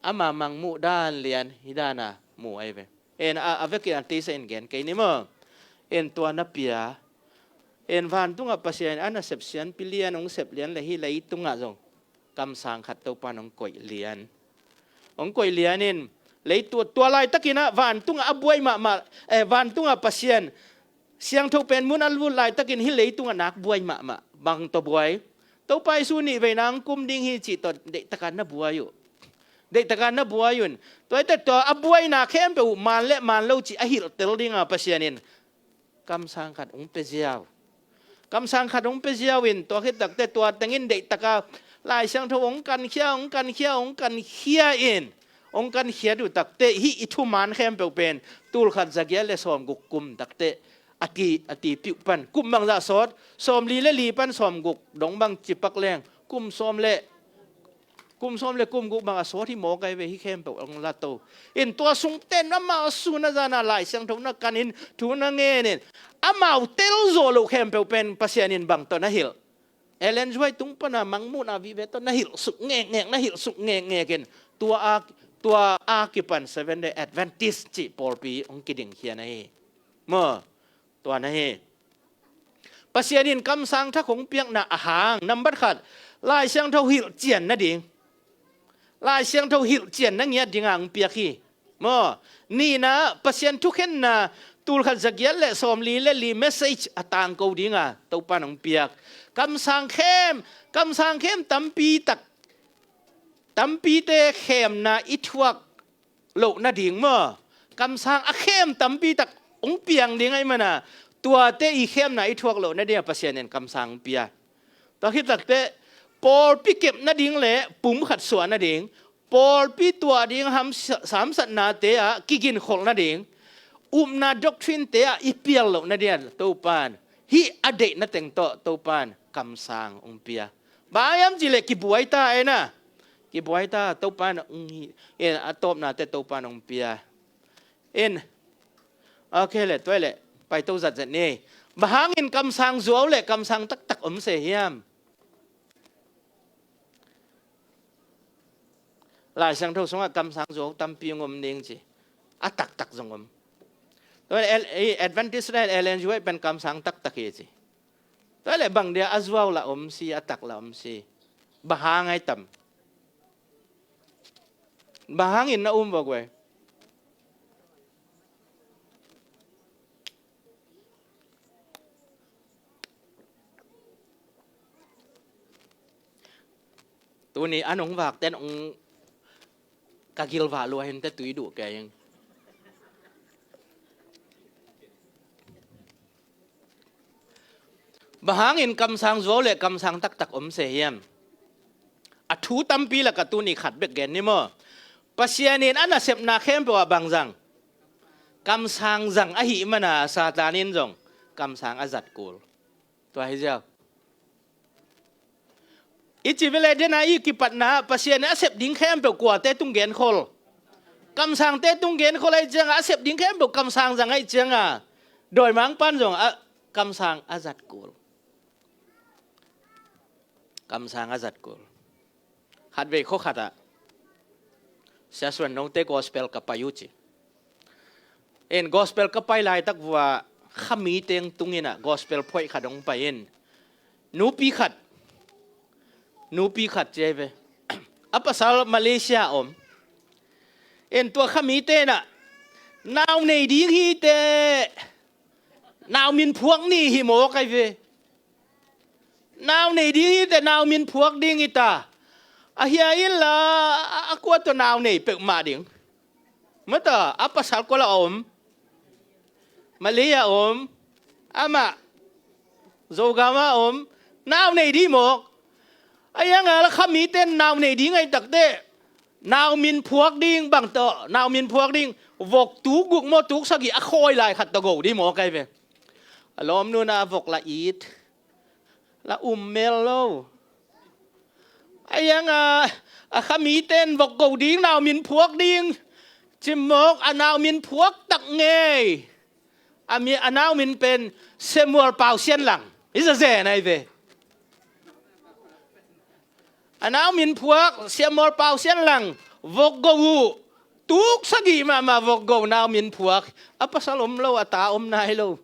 ama mangmuh dan lian hih dana mu ahi ve. En a, a vekin a teisa in gen kei ni maw? En tua na pia, en vantungah Pasian a nasep sianpi lian hong sep lian le hih leitungah zong kamsang khat Topa in hong koih lian. Hong koih lian in leitu-, tua laitakin ah vantungah a buai mahmah, eh, vantungah Pasian siangtho pen mun a lut laitakin hih leitungah nak buai mahmah. Bang tawh buai? Topa Jesu nih veina hong kum ding hi cih tawh deihtaka na buai uh. Deihtaka na buai un. Tua hi teh tua a buaina khempeuh uh man le man lo cih a hilhtel dinga Pasian in kamsang khat hong pia ziau. Kamsang khat hong pia ziau in tua khit takteh tua tengin deihtaka Lai Siangtho hong kankhia, hong kankhia, hong kankhia in, hong kankhiat uh takteh hih i thuman khempeuh pen tul khat za giat le sawmguk kum takteh a ti, a ti piuh pan. Kum bangzah sawt? Sawmli le li pan sawmguk dong bang cipak leng kum sawm le, Kum sawm le kum guk bang a sawt hi mawk ai ve, hih khempeuh hong la to. In tua sungten amau sun a zan a Lai Siangtho na kan in, thu na ngen in, amau tel zawh loh khempeuh pen Pasian in bang tawh na hilh. Ellen G. White tung pana mangmuhna vive tawh na hilh suk ngekngek, na hilh suk ngekngek in, tua a, tua a kipan Seventh Day Adventist cih pawlpi hong kiding khia na hi. Maw, tua na hi. Pasian in kamsang thak hong piakna a hang, nambat khat, Lai Siangtho hilh cian nading. Lai Siangtho hilh cian na ngiat dinga hong piak hi. Maw, nihna, Pasian thukhenna, tulkhat zagiat le sawmli le li message a tangko dinga Topan hong piak. Kamsang khem, kamsang khem tampi tak, tampite khemna i thuak loh nading maw. Kamsang a khem tampi tak hong piang ding ahih mana, tuate i khemna i thuak loh nading a Pasian in kamsang hong pia. Tua khit takteh, pawlpi kep nading le pum khat suah nading, pawlpi tuah ding ham-, hamsatnate ah kiginkholh nading, upna doctrine-te ah i pial loh nading ah Topan hih a deihna teng tawh Topan kamsang hong pia. Bang hiam cih leh kibuai ta e na. Kibuai ta, Topan hong hi-, in a tawpnate Topan hong pia. In. Ok le, tua le, paito zatzat ni. Bang hangin kamsang zuau le kamsang taktak om se hiam? Lai Siangtho sungah kamsang zuau tampi hong om ding ci. A taktak zong om. Tua le, L-, i Adventist le Ellen G. White pen kamsang taktak hi ci. Tua le bang dia a zuau la om si, a tak la om si. Bang hang ai tam. Bang hangin na um vok ve. Tuni a nong vak ten ong ka gilvah lua hin te tui duh kei ing. Bang hangin kamsang zuau le kamsang taktak om se hiam? A thu tampi lakah tuni khat bek gen ni maw. Pasian in a nasepna khempeuh ah bang zang? Kamsang zang ahih mana Satan in zong kamsang a zat kul. Tua hi ziau. I ci vele dena i kipatna Pasian in a sep ding khempeuh kuate tung genkhol? Kamsangte tung genkhol ahih cianga a sep ding khempeuh kamsang zang ahih cianga dawimangpan zong a kamsang a zat kul. Kamsang a zat kul. Khatvei khua khatah Sia Suan Note gospel ka pai uh ci. In gospel ka pai laitak vua khamite tungin ah gospel phoih khat hong pai in. Nupi khat. Nupi khat ci ai ve. A pasal Malaysia om. In tua khamite in ah nau nei ding hi te. Nau min phuak ni hi mawk ai ve. Nau nei ding hi te, nau min phuak ding hi ta. A hia in la, a, a kua tawh nau nei peuhmah ding. Mata, a pasal kua la om. Malay a om. Amah. Zogam a om. Nau nei ding mawk. A hiang a la khamite nau nei ding ai takte. Nau min phuak ding bang tawh, nau min phuak ding. Vok tuk guk maw tuk sagih a khawi lai khat tawh go ding mawk ai ve. A lawmnu in a vok la it. La um mel lo. A hiang a, a khamite in vok go ding, nau min phuak ding. Cimawk a nau min phuak tak ngei. A mi, a nau min pen Samuel Pau Sian Lang. I zazen ai ve. A nau min phuak Samuel Pau Sian Lang. Vok go uh. Tuk sagih mahmah vok go nau min phuak. A pasal om lo, a ta om nai lo.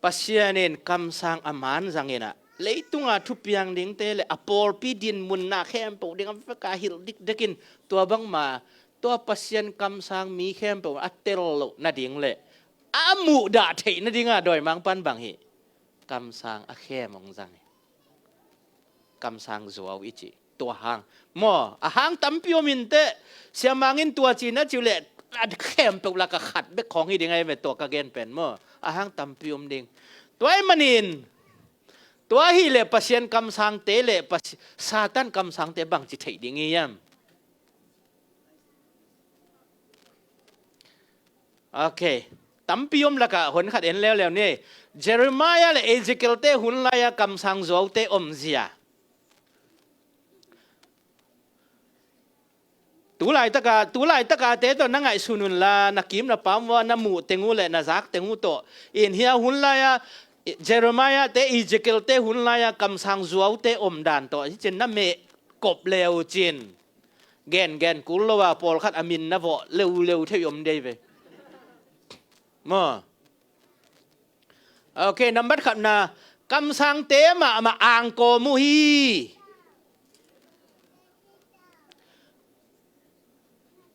Pasian in kamsang a man zangin ah leitunga thupiang dingte le a pawlpi dinmunna khempeuh ding a veka hilh dikdekin tua bangma tua Pasian kamsang mi khempeuh a tel loh nading le a muhdah theih nadinga dawimangpan bang hi kamsang a khem hong zang hi. Kamsang zuau i cih tua hang. Maw, a hang tampi om inteh, siamangin tua ci na ci uh leh a khempeuh lakah khat bek khawng hi ding ai ve tua ka gen pen maw. A hang tampi om ding. Tua ahih manin tua ahih leh Pasian kamsangte le Pasi-, Satan kamsangte bangci theih ding hi hiam? Ok. tampi om lakah hon khat en leuleu ni. Jeremiah le Ezekiel te hun lai-a kamsang zuaute omzia. Tulaitaka, tulaitaka te tawh na ngaihsun unla, na kim na pam uh a na muh teng uh le na zak teng uh tawh. In hia hun lai-a Jeremiah te, Ezekiel te hun lai-a kamsang zuaute omdan tawh hi cin na meh kop leu cin. Gen gen kul lo a pawlkhat a min na vawh leuleu thei om dei ve. Maw. Ok, nambat khatna, kamsangte mahmah angkawm uh hi.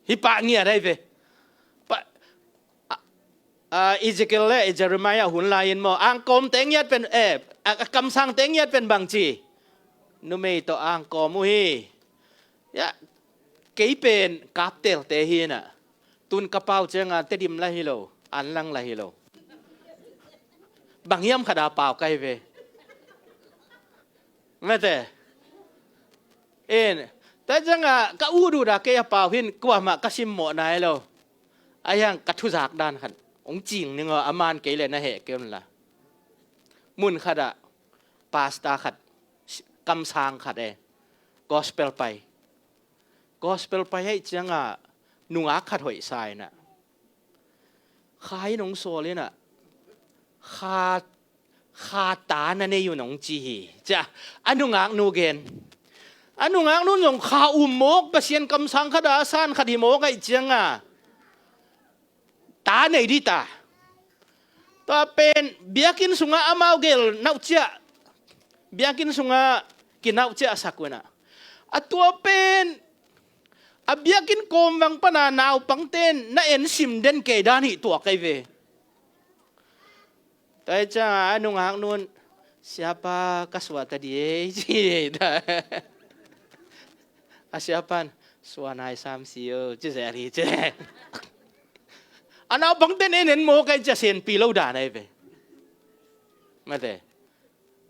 Hi pah ngiat ahi ve. Pa, a, a, Ezekiel le Jeremiah hun lai-in maw, angkawmte ngiat pen, eh, a, a, kamsangte ngiat pen bangci? Numei tawh angkawm uh hi. Ya, kei pen kaptelte hi inah. Tun ka pau cianga Tedim lah hi lo, Anlang lah hi lo. Bang hiam khat a pau kai ve. Mate. In, tua cianga ka ut uta kei a pau hin kuamah ka simmawh nai lo. A hiang ka thuzak dan khat hong cing ning aw, a man kei le na heh kei unla. Mun khatah pastor khat, kamsang khat e, gospel pai. Gospel pai aih cianga nungak khat hoihsa inah. Kha in hong sawl inah. Kha, kha ta na nei un hong ci hi. Cia, a nungak nu gen. A nungak nun zong kha um mawk, Pasian kamsang khat a san khat hi mawk aih cianga. Ta nei dih ta. Tua pen, biakinn sungah amau gel nauh ciah. Biakinn sungah kinauh ciah sak unah. A tua pen, a biakinn kawmvang pana naupangten na en sim den kei dan hi tua kai ve. Tua hi cianga a nungak nun, siapa ka suah ta di ei, ci ta. A siapan, suah nai sam si o, ci zel hi ci. A naupangten en en mawk aih cia senpi lo dan ahi ve. Mate.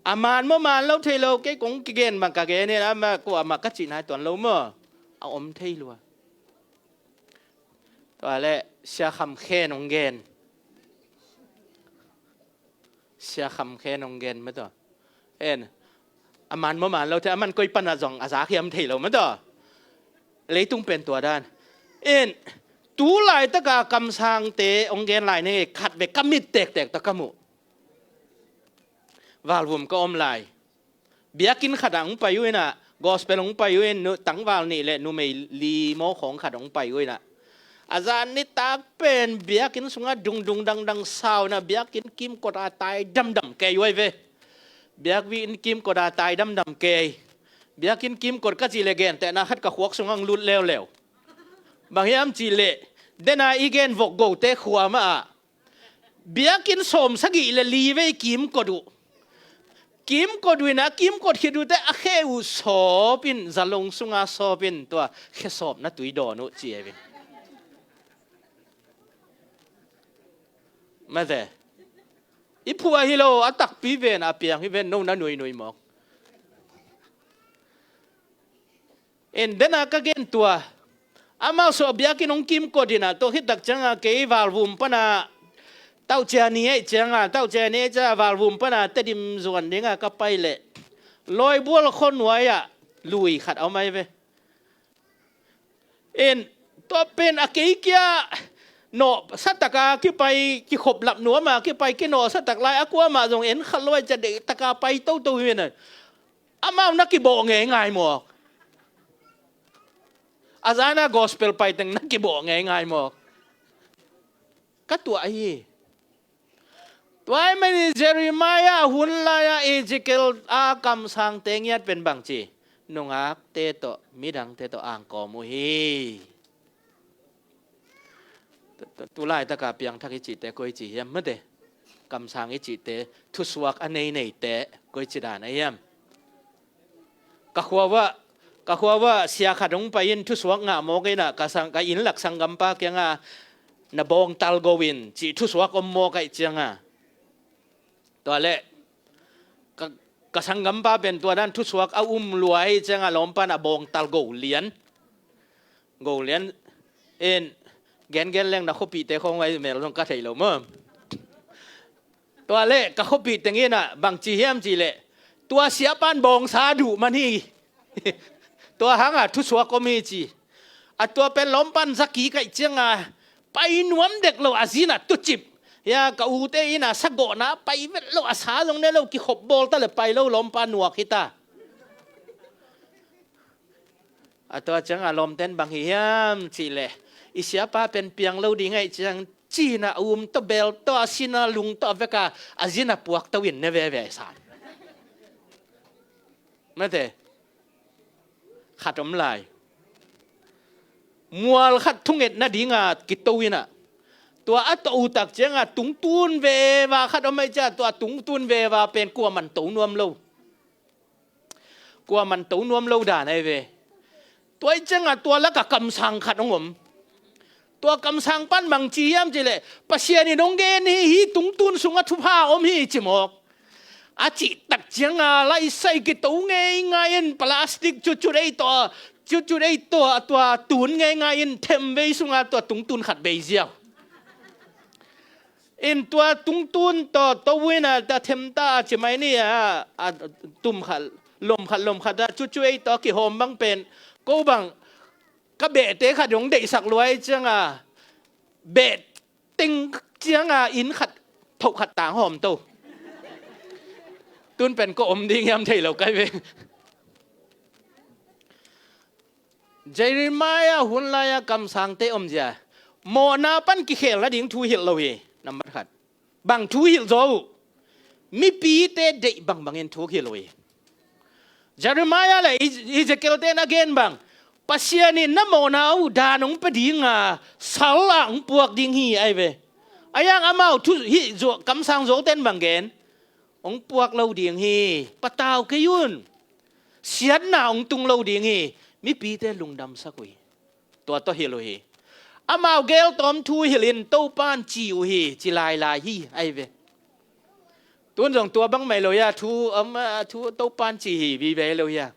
A man maw man lo thei lo, kei kong kigen bang ka gen in, amah kuamah ka cih nai tuan lo maw. A om thei lua. Tua le, Sia Kham Khen hong gen. Sia Kham Khen hong gen mah tawh. En, a man maw man lo thei, a man koi panah zong a zak hiam thei lo mah tawh. Leitung pen tua dan. En, tu laitaka kamsangte hong gen lai ne, khat ve ka mit tektek tawh ka muh. Valvum ka om lai. Biakinn khatah hong pai uh inah, gospel hong pai uh in, nu, tangval nih le numei li maw khawng khat hong pai uh inah. A zan nitak pen biakinn sungah dungdung dangdang sau inah, biakinn kimkot a tai damdam kei uh ahi ve. Biakinn kimkot a tai damdam kei. Biakinn kimkot ka cih le gentehna khat ka khuak sungah hong lut leuleu. Bang hiam cih leh, dena i gen vok gote khua mah ah. Biakinn sawm sagih le li vei kimkot uh. Kimkot uh inah, kimkot khit uh teh a khe uh sawp in, zalong sunga sawp in, tua khe sawpna tui dawn uh ci e vin. Mate. I phuah hi lo, a takpi ven, a piang hi ven, no na nuinui mawk. En, dena ka gen tua. Amau sawh biakinn hong kimkot inah, tua khit tak cianga kei Valvum pana, tauhcia ni aih cianga, tauhcia ni aih cianga Valvum pana Tedim zuan dinga ka pai leh. Lawibual khuanuai ah lui khat a om ahi ve. En, tua pen a kei kia nawh sataka kipai, kikhop lap nuama kipai kinawh satak lai, a kuamah zong en khat lo aih cia deihtaka pai toto hi ve na. Amau na kibawh ngeingai mawk. A zana gospel paiteng na kibawh ngeingai mawk. Ka tuah hi. Tua ahih manin Jeremiah hun lai-a Ezekiel a kamsangte ngiat pen bangci? Nungakte tawh, midangte tawh angkawm uh hi. Tu, tu, tu laitaka piangthak i cihte koi ci hiam mate? Kamsang i cihte, thusuak a neineite koi ci dan a hiam? Ka khua uah, ka khua uah sia khat hong pai in thusuak ngah mawk inah, ka sang, ka inn lak sanggampa kianga na bawngtal go in cih thusuak om mawk aih cianga. Tua leh, ka, ka sanggampa pen tua dan thusuak a um luai cianga lawmpan a bawngtal go lian. Go lian in, gengen leng na khuapihte khawng ai mel zong ka thei lo maw. Tua leh ka khuapih teng in ah bang ci hiam cih leh, tua siapan bawngsa duh man hi. Tua hangah thusuak om hi ci. A tua pen lawmpan zaki kaih ciangah pai nuam dek lo, a zin ah tucip. Hia, ka ute in ah sagawhna pai vet lo, a sa zong ne lo, kikhop bawl ta leh pai lo, lawmpa nuak hi ta. A tua ciangah lawmten bang hi hiam cih leh, i siapa pen piang lo ding ahih ciang, cina um tawh, bel tawh, a sina lung tawh, a veka a zin ah puak to in ne veve san. Mate, khat om lai. Mual khat thunget nadinga kito in ah, tua a to uh tak ciangah tungtun veva khat om ahih ciang, tua tungtun veva pen kuaman to nuam lo. Kuaman to nuam lo dan ahi ve. Tua ahih ciangah tua lakah kamsang khat hong om. Tua kamsang pan bang ci hiam cih leh, Pasian in hong gen hi, hih tungtun sungah thupha om hi ci mawk. A cih tak ciangah laisai kito ngeingai in, plastic cutcut ei tawh, cutcut ei tawh, tua tun ngeingai in, themvei sungah tua tungtun khat bei ziau. In tua tungtun tawh to uh in ah, ta them ta a ci mai ni a, a tum khat, lom khat, lom khat a, cutcut ei tawh kihawm bang pen, ko bang ka behte khat hong deihsak lua ahih ciangah, beh teng ciangah inn khat, thoh khat tang hawm to. Tun pen ko om ding hiam thei lo kai ve. Jeremiah hun lai-a kamsangte omzia, mawhna pan kikhel nading thu hilh lo hi. Nambat khat, bang thu hilh zaw uh? Mipite deih bangbangin thu hilh uh hi. Jeremiah le E-, Ezekiel-te in a gen bang, Pasian in na mawhna uh dan hong pia dinga sal ah hong puak ding hi ahi ve. A hiang amau thu hih zuah, kamsang zuaute in bang gen? Hong puak lo ding hi, patau kei un. Siatna hong tung lo ding hi. Mipite lungdamsak uh hi. Tua tawh hilh uh hi. Amau geltawm thu hilh in Topan ci uh hi, ci lailai hi ahi ve. Tun zong tua bang mai lo hia, thu, um, a, thu Topan ci hi vive lo hia.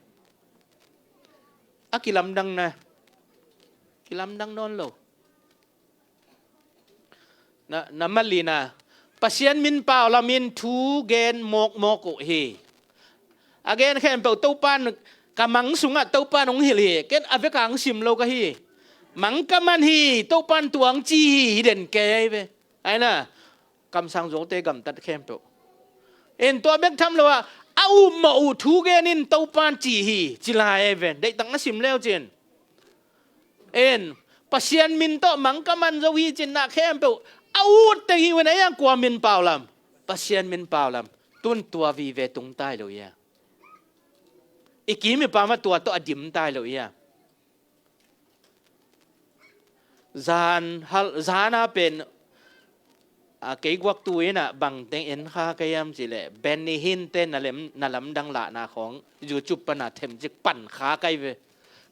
A kilamdang na. Kilamdang nawn lo. Na, na malina, Pasian min pau lamin thu gen mawkmawk uh hi. A gen khempeuh Topan, ka mang sungah Topan hong hilh hi. Ken a vekang sim lo ka hi. Mang ka man hi, Topan tuang ci hi, hi den kei ahi ve. Aina, kamsang zuaute gamtat khempeuh. In tua bek tham lo ah, a upmawh uh thu gen in Topan ci hi, ci lai ahi ve. Deihtak na sim leu cin. En, Pasian min tawh mang ka man zo hi cin na khempeuh a ut teng hi un, a hiang kua min pau lam? Pasian min pau lam. Tun tua vive tung tai lo hia. I kim i pam ah tua tawh a dim tai lo hia. Zan, hal, zan a pen, a, kei guak tu in ah bang teng en kha ka hiam cih leh, Benny Hinn te na lem, na lamdang lahna khawng YouTube pan a themcik pan kha ka hi ve.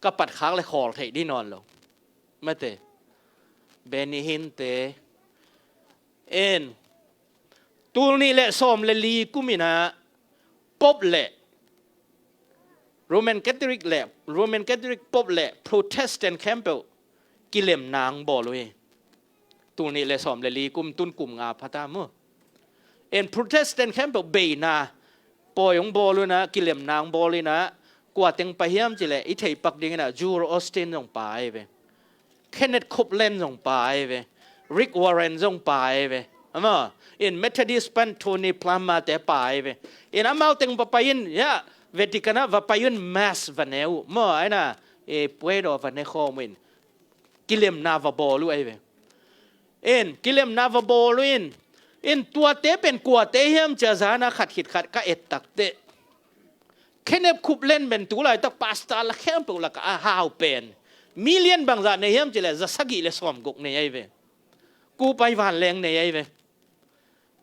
Ka pat khak leh khawl theih dih nawn lo. Mate. Benny Hinn te. En. Tul nih leh sawm leh li kum in ah Pope leh Roman Catholic leh, Roman Catholic Pope leh Protestant khempeuh kilemna hong bawl uh hi. Tul nih leh sawm leh li kum, tun kum nga pha ta maw. En, Protestant khempeuh beina pawi hong bawl un ah, kilemna hong bawl in ah, kua teng pai hiam cih leh i thei pak ding in ah, Joel Osteen zong pai ve. Kenneth Copeland zong pai ve. Rick Warren zong pai ve. Ama, in Methodist pan Tony Plummer te pai ve. In amau teng va pai in, ya, Vatican ah va pai un, Mass va ne uh. Maw, aina, e, Puedo va ne khawm in. Kilemna va bawl uh ahi ve. In, kilemna va bawl uh in. In, tuate pen kuate hiam cia zan a khat khit khat ka et tak teh. Kenneth Copeland pen tu laitak pastor la khempeuh lakah a hau pen. Million bangzah nei hiam cih leh za sagih leh sawm guk nei ahi ve. Kupai vanleng nei ahi ve.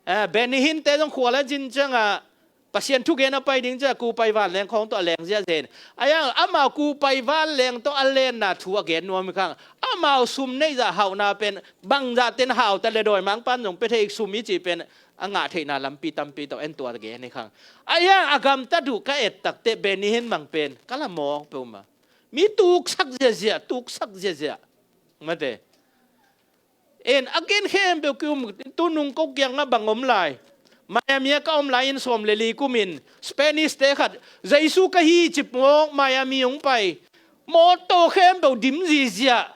Eh, Benny Hinn te zong khua la zin ciangah Pasian thugen a pai ding ciangah kupai vanleng khawng tawh a leng ziahziah in. A hiang amau kupai vanleng tawh a lenna thu a gen nuam hi khang. Amau sum neih zah hauhna pen bangzah ten hau ta leh dawimangpa'n zong pia thei sum hi cih pen a ngah theihna lampi tampi tawh en, tua gen hi khang. A hiang a gamtat uh ka et tak teh Benny Hinn bang pen ka la mawk peuhmah. Mi tuksak ziahziah, tuksak ziahziah. Mate. En, a gen khempeuh ki um, tu nung ko kiangah bang om lai. Miami ah ka om lai-in sawm le li kumin Spanish te khat Jesu ka hi ci mawk Miami hong pai. Mawtaw khempeuh dim zizia.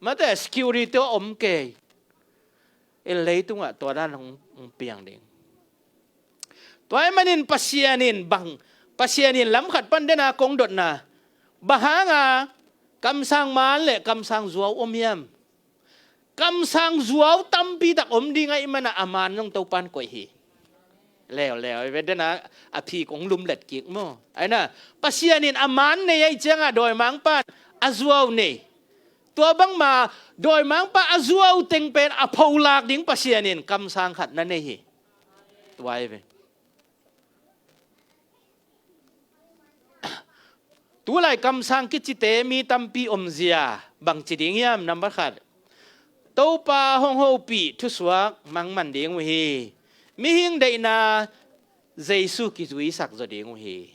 Mate security a om kei. In leitungah tua dan hong, hong piang ding. Tua ahih manin Pasian in bang, Pasian in lam khat pan dena kong dotna, bang hanga kamsang man le kamsang zuau om hiam? Kamsang zuau tampi tak om ding ahih mana a man zong Topan koih hi. Leuleu, i ve dena a phi kong lumlet kik maw. Aina, Pasian in a man nei ahih cianga dawimangpan a zuau nei. Tua bangma dawimangpa a zuau teng pen a pholak ding Pasian in kamsang khat na nei hi. Tua i ve. Tulai kamsang kicite mi tampi omzia bangci ding hiam? Nambat khat, Topa hong hopih thusuak mangman ding uh hi. Mihing deihna Jesu kizuisak zaw ding uh hi.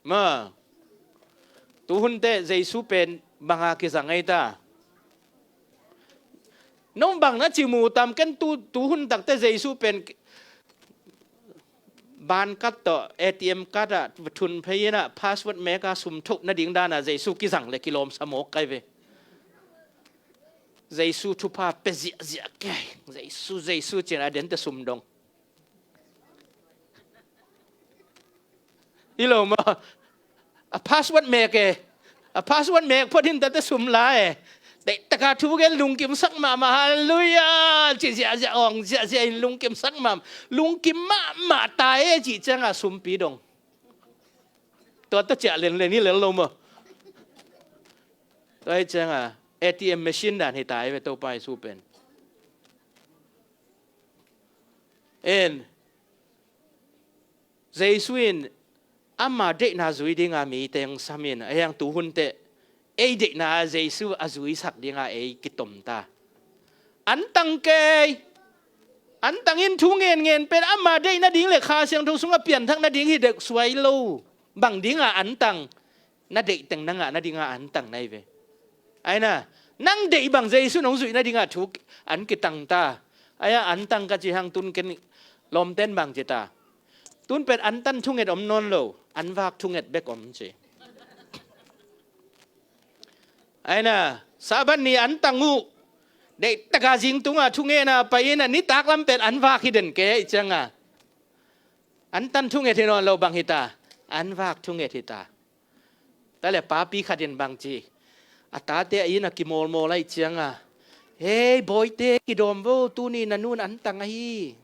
Ma, tuhunte Jesu pen banga kizang ei ta? Nong bang na ci mu tam ken tu, tuhun takte Jesu pen bankat tawh A T M card ah thun phei inah password meka sum thoh nading dana Jesu kizang le kilawm sa mawk kai ve. Jesu thupha pe ziahziah kei. Jesu, Jesu cin a dente sum dong. Hi lo maw? A password mek e. A password mek phot hin tate sum la e. Deihtaka thu gen lungkimsak mahmah, halleluiah. Ci ziahziah awng ziahziah in lungkimsak mahmah. Lungkim mahmah ta e cih cianga sumpi dong. Tua ta ciah lenlen hi lel lo maw? Tua hi cianga A T M machine dan hi ta e ve Topa Jesu pen. En Jesu in ama deihna zui dinga mi teng samin a hiang tuhun teh ei deihna Jesu a zuisak dinga ei kitom ta. Antang kei, antang in thu ngen ngen pen ama deih nading le Kha Siangtho sunga pianthak nading hi dek suai lo. Bang dinga antang? Na deih teng na ngah nadinga antang na hi ve. Aina, nang deih bang Jesu nong zuih nadinga thu an kitang ta. Aia antang ka ci hang tun ken lawmten bang ci ta. Tun pen antan thunget om nawn lo, anvak thunget bek om ci. Aina, Sabbath ni antang uh. Deihtaka zingtunga thungena pai ina nitak lam pen anvak hi den kei cianga. Antan thunget hi nawn lo bang hi ta. Anvak thunget hi ta. Tale papi khatin bang ci. A tate a ina kimawlmawl ahi cianga. Hei, bawite kidawm vo, tuni na nun antang ahi.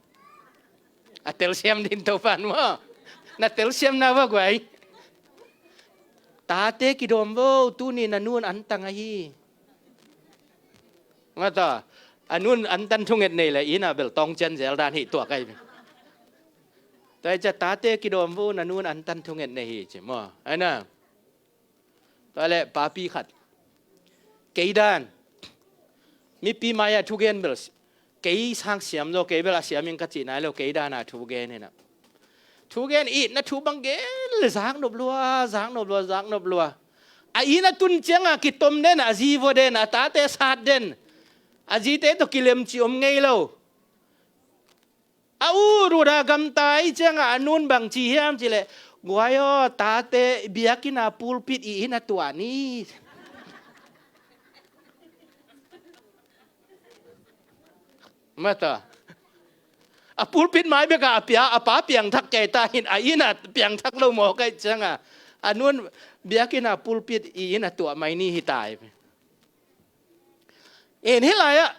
A telsiam din Topan maw? Na telsiamna va guai. Tate kidawm vo, tuni na nun antang ahi. Nga ta, a nun antan thunget nei le ina bel tawng cian zel dan hi tuak ai. Tua i cia tate kidawm vo, na nun antan thunget nei hi ci maw? Aina. Tua le papi khat. Kei dan. Mipi mai-ah thugen bel kei sang siam zaw, kei bel a siam in ka cih nai lo, kei dana thugen ina. Thugen itna thu bang gen le zaknop lua, zaknop lua, zaknop lua. A ina tun cianga kitom den, a zi vua den, a tate sat den. A zite tawh kilemci om ngei lo. A ut uta gamta i cianga a nun bang ci hiam cileh, guai aw, tate biakina pulpit i ina tuah ni. Mata. A pulpit mai beka a pia, a pa piangthak kei ta hin a ina piangthak lo maw kai cianga. A nun biakina pulpit i ina tuah mai ni hi tai. En hi lai-ah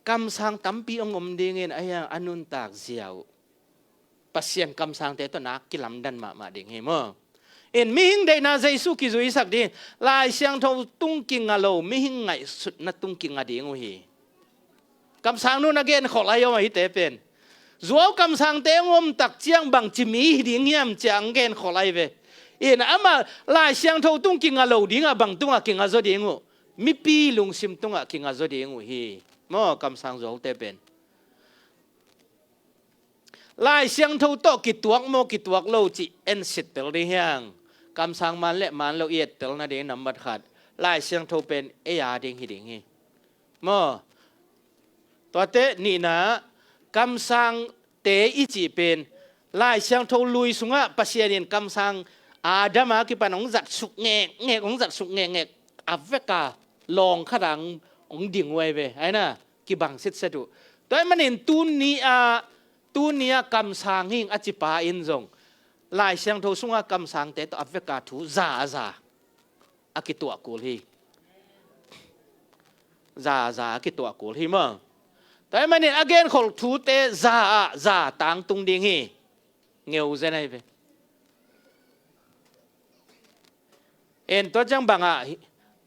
kamsang tampi hong om dingin a hiang a nuntak ziau. Pasian kamsangte tawh nak kilamdan mahmah ding hi maw? In mihing deihna Jesu kizuisak ding, Lai Siangtho tung kinga lo, mihing ngaihsutna tung kinga ding uh hi. Kamsang nun a genkholh ahi om ahite pen. Zuau kamsangte hong om tak ciang bangci mi hi ding hiam ciang genkholh ahi ve. In ama Lai Siangtho tung kinga lo dingah bang tungah kinga zaw ding uh? Mipi lungsim tungah kinga zaw ding uh hi. Maw kamsang zuaute pen. Lai Siangtho tawh kituak maw kituak lo cih en sittel ding hiang. Kamsang man le man lo i ettel nading nambat khat, Lai Siangtho pen ei a ding hi ding hi. Maw? Tuate nihna, kamsang te i cih pen Lai Siangtho lui sungah Pasian in kamsang Adam a kipan hong zatsuk ngekngek, hong zatsuk ngekngek, a veka lawng khat ah hong, hong ding uh ahi ve. Aina kibang sitset uh. Tua ahih manin tuni a, tuni a kamsang hing a cipa in zong Lai Siangtho sunga kamsangte tawh a veka thu za a za a kituah kul hi. Za a za a kituah kul hi maw. Tua ahih manin a genkholh thute za ah za tangtung ding hi. Ngeu zen ahi ve. En tua ciang bangah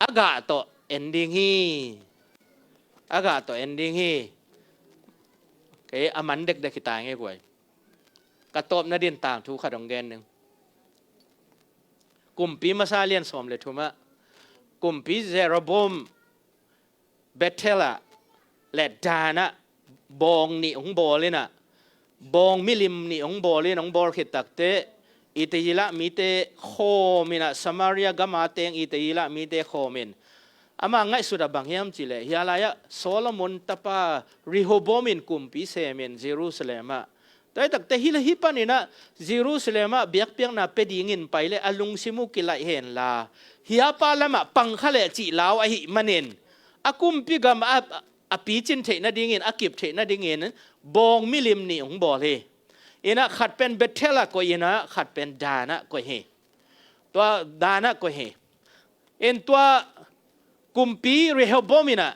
a gah tawh en ding hi. A gah tawh en ding hi. Kei a man dekdek hi ta ngei guai. Ka tawpna din tangthu khat hong gen ding. Kumpi Masa lian sawm le thumah Kumpi Jeroboam Bethel ah le Dan ah bawng nih hong bawl inah, bawng milim nih hong bawl in, hong bawl khit takteh Itayila mite khawm inah, Samaria gama teng Itayila mite khawm in, ama ngaihsut ah bang hiam cihleh hia lai-ah Solomon tapa Rehoboam in kumpi sem in Jerusalem ah Tua hi takte hi le hi paninah Jerusalem ah biakpiakna pia dingin pai le a lungsim uh kilaih henla, hiapa lamah pang kha leh cih lau ahih manin a kumpi gam a, a picin theih nadingin, a kip theih nadingin bawng milim nih hong bawl hi. Inah khat pen Bethel ah koih inah khat pen Dan ah koih hi. Tua Dan ah koih hi. In tua kumpi Rehoboam inah,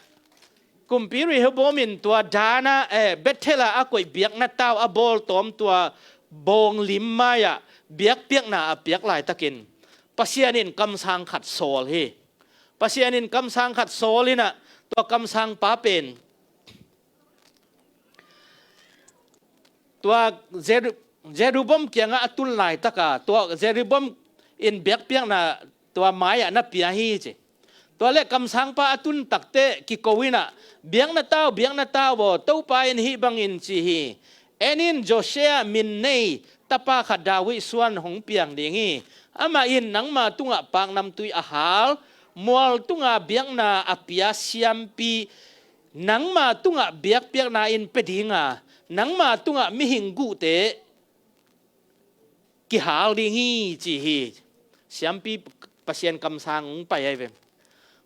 kumpi Rehoboam in tua Dan ah, eh, Bethel ah a koih biakna tau a bawl tawm tua bawng lim mai-ah biakpiakna a piak laitakin Pasian in kamsang khat sawl hi. Pasian in kamsang khat sawl inah tua kamsangpa pen tua Jeru-, Jeroboam kiangah a tun laitaka tua Jeroboam in biakpiakna tua mai-ah na pia hi ci. Tua le kamsangpa a tun takte kiko inah, biakna tau, biakna tau aw, Topa in hih bangin ci hi. En in, Josiah min nei tapa khat David suan hong piang ding hi. Amah in nangma tungah paknamtui a hal, mual tungah biakna a pia siampi nangma tungah biakpiakna in pia dinga, nangma tungah mihing guhte kihal ding hi ci hi. Siampi Pasian kamsang hong pai ahi ve.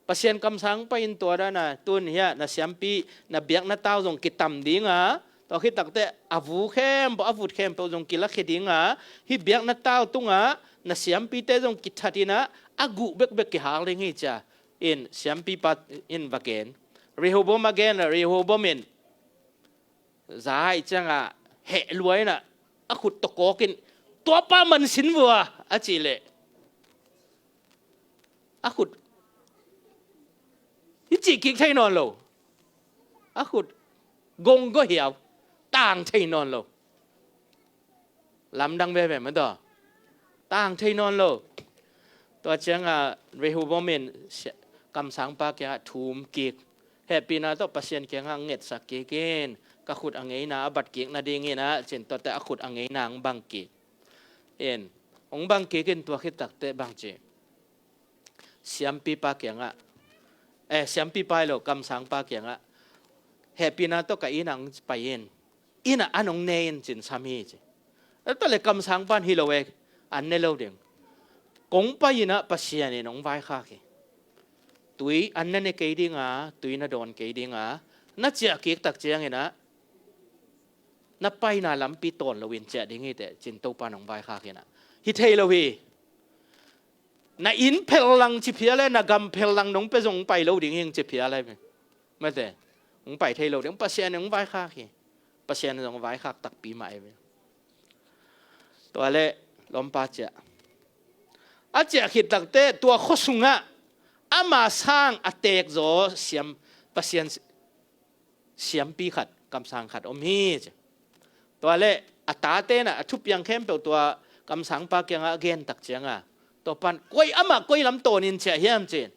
Pasian kamsang hong pai in tua dana tun hiah na siampi na biakna tau zong kitam dinga, tua khit takte a vu khempeuh, a vut khempeuh zong kilakhia dinga, hih biakna tau tungah na siampite zong kithat inah a guh bekbek kihal ding hi cia. In siampipa in va gen. Rehoboam a gen, Rehoboam in za ahih ciangah heh lua inah a khut tawh kawk in, tuapa mansin vua a cih leh a khut hi cih kik thei nawn lo. A khut gonggo hiau, tang thei nawn lo. Lamdang veve mah tawh tang thei nawn lo. Tua ciangah Rehoboam in sia-, kamsangpa kiangah thum kik, hehpihna tawh Pasian kiangah ngetsak kik in, ka khut a ngeina a bat kik nadingin ah cin, tuate a khut a ngeina hong bang kik in, hong bang kik in tua khit takte bang ci, siampipa kiangah, eh, siampipa hi lo, kamsangpa kiangah, hehpihna tawh ka inn ah hong pai in, inn ah an hong ne in cin sam hi ci. Tua le kamsangpa in hi lo e, an ne lo ding. Kong pai inah Pasian in hong vaikhak hi. Tui an na ne kei dinga, tui na dawn kei dinga, na ciah kik tak cianginah na paina lampi tawn loin ciah ding hi teh cin Topa in hong vaikhak inah hi thei lo hi. Na inn phellang ci phial le, na gam phellang nong pia zong hong pai lo ding hi hong ci phial ahi ve. Mate, hong pai thei lo ding, Pasian in hong vaikhak hi. Pasian in hong vaikhak takpi mah ahi ve. Tua le lawmpa ciah. A ciah khit takte tua khua sungah ama sang a teekzaw siam, Pasian siampi khat, kamsang khat om hi ci. Tua le a tate inah a thupiang khempeuh tua kamsangpa kiangah a gen tak cianga, tua pan koi, amah koi lam tawnin ciah hiam cin,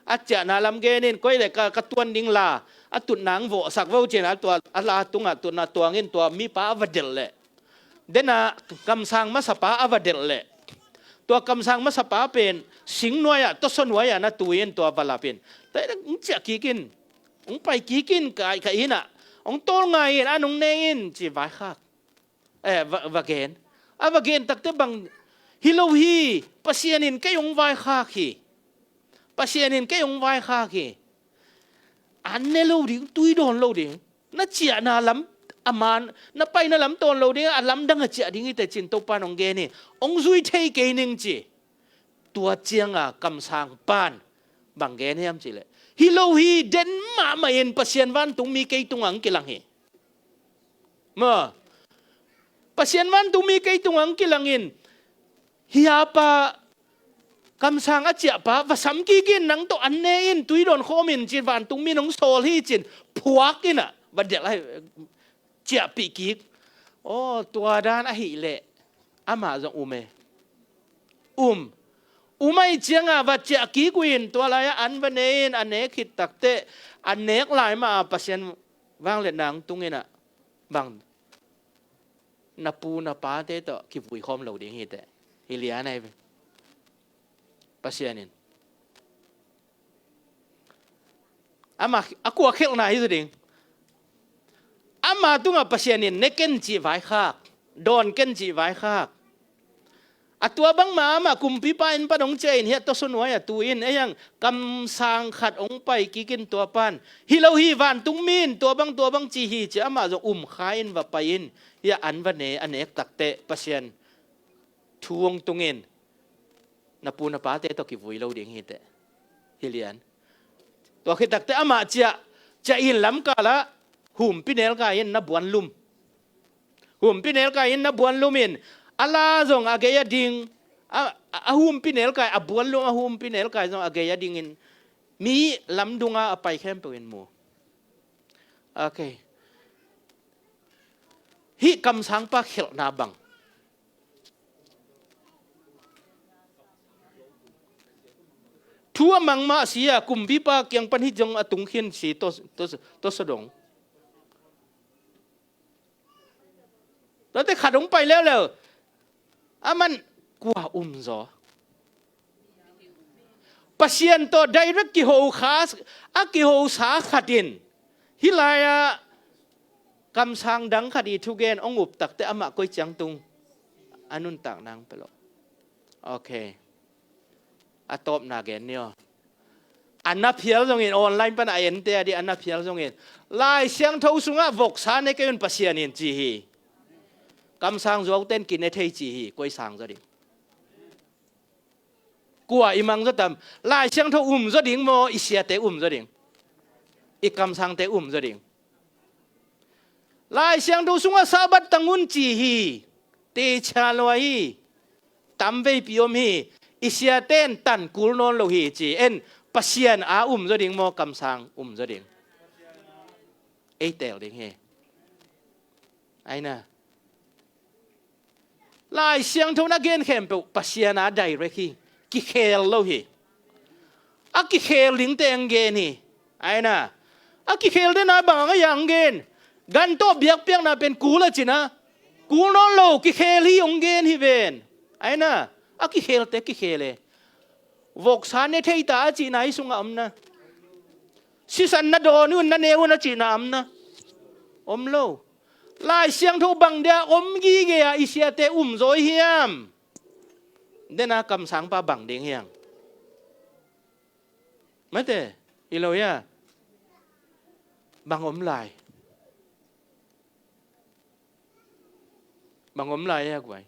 a ciahna lam genin, koi le ka, ka tuan ding la a tutna hong vawhsak vo cin, a tua, a la tungah tutna tuangin tua mipa a va delh leh, dena kamsang masapa a va delh leh, tua kamsang masapa pen singnuai-ah, tawsaw nuai-ah na tui in tua va lap in, tua in hong ciah kik in, hong pai kik in, ka, ka inn ah hong tawlngai in, an hong ne in ci vaikhak. Eh, va, va gen. A va gen takte bang hi lo hi, Pasian in kei hong vaikhak hi. Pasian in kei hong vaikhak hi. An ne lo ding, tui dawn lo ding. Na ciahna lam, a man, na paina lam tawn lo ding, a lamdang a ciah ding hi teh ci-in Topa in hong gen hi. Hong zui thei kei ning ci. Tua cianga kamsang pan bang gen hiam cih leh, hi lo hi, den mahmah in Pasian vantungmi kei tungah hong kilang hi. Maw, Pasian vantungmi kei tungah hong kilang in, hi a pa, kamsang a ciahpa, va sam kik in, nang tawh an ne in, tui dawn khawm in ci, vantungmi in hong sawl hi ci-in, phuak in ah, va delh a, ciahpih kik. Aw, tua dan ahih leh amah zong um e. Um. Um ahih cianga va ciah kik uh in, tua lai-ah an va ne in, a nek khit takteh, a nek lai mah a Pasian vangliatna hong tung in ah, bang, na pu na pate tawh kivui khawm lo ding hi teh. Hi lian ahi ve. Pasian in, amah a kua khelhna hi zaw ding. Amah tungah Pasian in ne ken cih vaikhak, dawn ken cih vaikhak. A tua bangmah amah kumpipa inn pan hong ciah in, hiah tawsaw nuai-ah tu in, ei ang, kamsang khat hong pai kik in tua pan, hi lo hi, vantungmi in tua bang tua bang ci hi ci, amah zong um kha in va pai in, hiah an va ne, a nek takteh Pasian thu hong tung in, na pu na pate tawh kivui lo ding hi teh. Hi lian. Tua khit takteh amah ciah, ciah in lamkal ah humpi nelkai in na buan lum. Humpi nelkai in na buan lum in, a la zong a gei a ding, a, a, a humpi nelkai, a buan lum a humpi nelkai zong a gei a ding in, mi lamdung a a pai khempeuh in mu. Ok. Hih kamsangpa khelhna bang. Thu a mang mah si a, kumpipa kiang pan hih zong a tung khin si, tua, tua, tua sa dong. Tuate khat hong pai leuleu. Aman kua um zaw. Pasian tawh direct kiho kha, a kihosa khat in, hih lai-ah kamsang dang khat i thugen hong up takteh amah koi ciang tung, a nuntak nang pelo. Ok. A tawpna gen ni aw. A na phial zongin, online pan a ente a dih a na phial zongin, Lai Siangtho sungah voksa ne kei un Pasian in ci hi. Kamsang zuauten kine thei ci hi. Koi sang zaw ding? Kua i mang zaw tam? Lai Siangtho um zaw ding maw, i siate um zaw ding? I kamsangte um zaw ding? Lai Siangtho sungah Sabbath tang un ci hi. Teci lua hi. Tam veipi om hi. I siate in tan kul nawn lo hi ci. En, Pasian a um zaw ding maw, kamsang um zaw ding? Ei teel ding hi. Aina. Lai Siangtho na gen khempeuh Pasian a direct hi. Kikhel lo hi. A kikhel dingte hong gen hi. Aina. A kikhel den a bang a yang gen? Gan tawh biakpiakna pen kul a cina. Kul nawn lo, kikhel hi hong gen hi ven. Aina. A kikhelte kikhel e. Voksa ne thei ta a cihna hi sungah om na. Sisan na dawn un, na ne un a cihna om na. Om lo. Lai Siangtho bang dia om gige a i siate um zaw hiam? Dena kamsangpa bang ding hiam? Mate, i lo ia. Bang om lai. Bang om lai ia guai.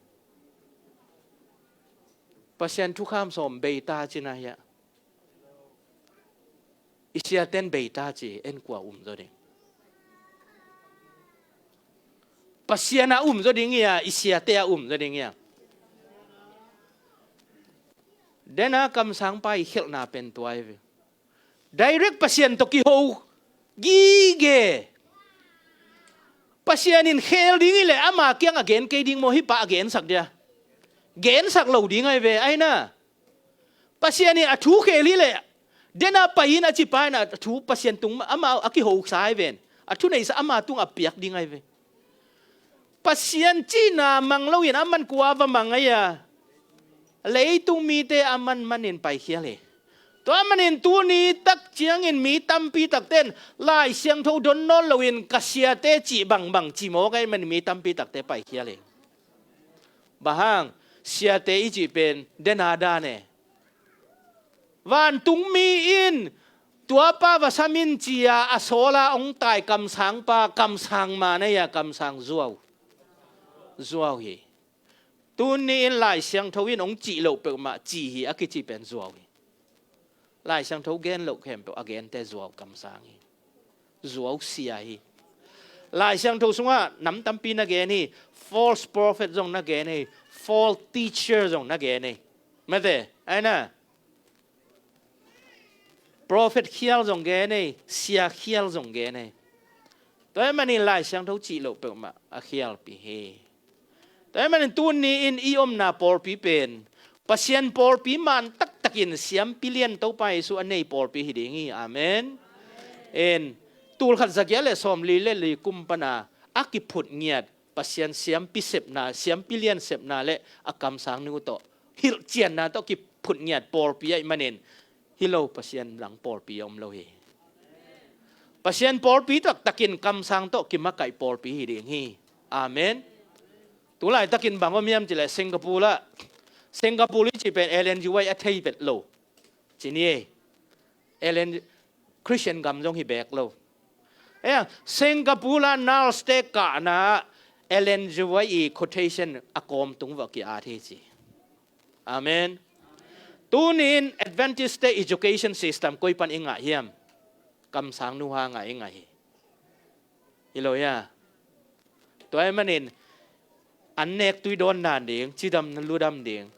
Pasian thukham sawm beita cina hia. I siaten beita ci, en kua um zaw ding? Pasian a um zaw ding ia, i siate a um zaw ding ia? Dena kamsangpa i khelhna pen tua hi ve. Direct Pasian tawh kiho gige. Pasian in khel ding hi leh ama kiang a gen kei ding maw, hih pa a gensak dia? Gensak lo ding ahi ve, aina. Pasian in a thu khel hi leh, dena pai in a cipa in a thu Pasian tung ama a kihosa ahi ven. A thuneisa ama tung a piak ding ahi ve. Pasian cihna mang loin aman kua va mang ahi a? Leitung mite aman manin paikhial hi. Tua manin tuni tak ciangin mi tampi takte in Lai Siangtho don nawn loin ka siate cih bangbang ci mawk ahih manin mi tampi takte paikhial hi. Bang hang, siate i cih pen dena dan e. Vantungmi in tuapa va sam in ci-a a sawla hong tai kamsangpa, kamsang ma na hi-a kamsang zuau. Zuau hi. Tuni in Lai Siangtho in hong cih loh peuhmah ci hi a kici pen zuau hi. Lai Siangtho gen loh khempeuh a gente zuau kamsang hi. Zuau sia hi. Lai Siangtho sungah nam tampi na gen hi. False prophet zong na gen hi. False teacher zong na gen hi. Mate, ai na. Prophet khial zong gen hi. Sia khial zong gen hi. Tua ahih manin Lai Siangtho cih loh peuhmah a khialpi hi. Tua ahih manin tuni in i omna pawlpi pen Pasian pawlpi man taktakin siampi lian Topa Jesu a nei pawlpi hi ding hi. Amen. En, tul khat za giat le sawmli le li kum pana a kiphut ngiat Pasian siampi sepna, siampi lian sepna le a kamsang nu tawh hilhcianna tawh kiphut ngiat pawlpi ahih manin hi lo, Pasian lang pawlpi a om lo hi. Pasian pawlpi taktakin kamsang tawh kimakaih pawlpi hi ding hi. Amen. Tulaitakin bang om hiam cileh Singapore ah, Singapore i cih pen Ellen G. White a thei vet lo ci ni ei. Ellen, Christian gam zong hi beek lo. Ei, Singapore ah Nile State kahna Ellen G. White i quotation a kawm tung vah ki-at hi ci. Amen. Tuni in Adventist te education system koi pan i ngah hiam? Kamsang nu hanga i ngah hi. Hi lo hia? Tua ahih manin an nek tui dawn dan ding, cidam na ludam ding.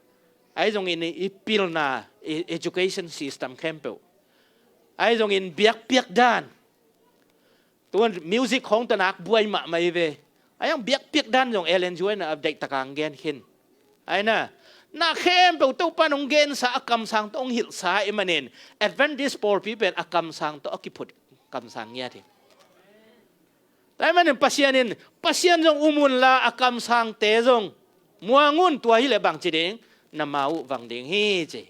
Ahi zongin i pilna, i education system khempeuh. Ahi zongin biakpiak dan. Tuan music khawng tanak buai mahmah hi ve. A yang biakpiak dan zong Ellen G. White in a deihtaka hong gen khin. Ai na, na khempeuh Topa in hong gensa a kamsang tawh hong hilhsa ahih manin Adventist pawlpi pen a kamsang tawh a kiphut kamsang ngiat hi. Tua ahih manin Pasian in, Pasian zong um unla a kamsangte zong muang un, tua hileh bang ci ding, na ma uh vang ding hi ci.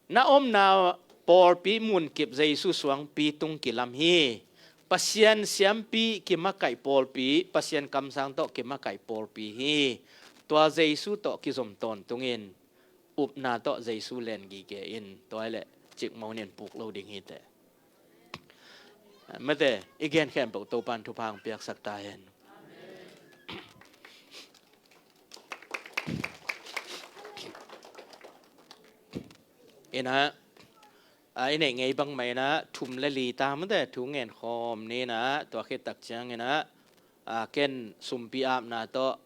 Na omna pawlpi munkip Jesu suangpi tung kilam hi. Pasian siampi kimakaih pawlpi, Pasian kamsang tawh kimakaih pawlpi hi. Tua Jesu tawh kizom tawntungin upna tawh Jesu len gige in, tua hileh cikmon in puk lo ding hi teh. Mate, i gen khempeuh Topa in thupha hong piaksak ta hen. Inah, a, i neih ngei bangmah inah thum le li ta mate, thu ngen khawm ni inah, tua khit tak ciang inah, a, ken sumpi apna tawh,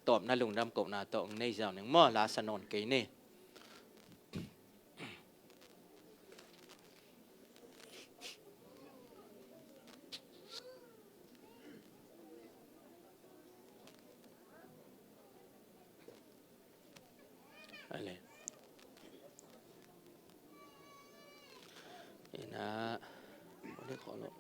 tawpna lungdam kohna tawh hong nei ziau ning maw, la sa nawn kei ni. Ale. Ina. Boleh kalau.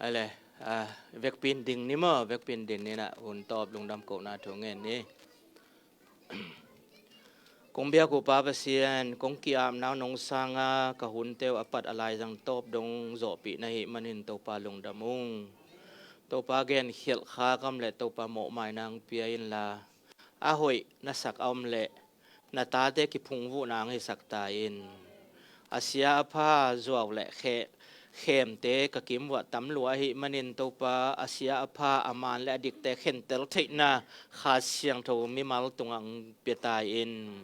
Ale, ah, vekpi in ding ni maw, vekpi in ding ni nah, hun tawp lungdam kohna thu ngen ni. Kong biak uh Pa Pasian, kong ki-apna uh nong sanga ka hunte uh a pat a laizang tawp dong zawhpih na hih manin Topa lungdam ung. Topa genkhialh kha kam le Topa mawhmaina hong pia inla, a hoih na sak a om le na tate kiphungvuhna hong hisak ta in. A sia a pha zuau le khe-, khemte ka kim vuah tam lua ahih manin Topa, a sia a pha, a man le a dikte khentel theihna Kha Siangtho mimal tungah hong pia ta in.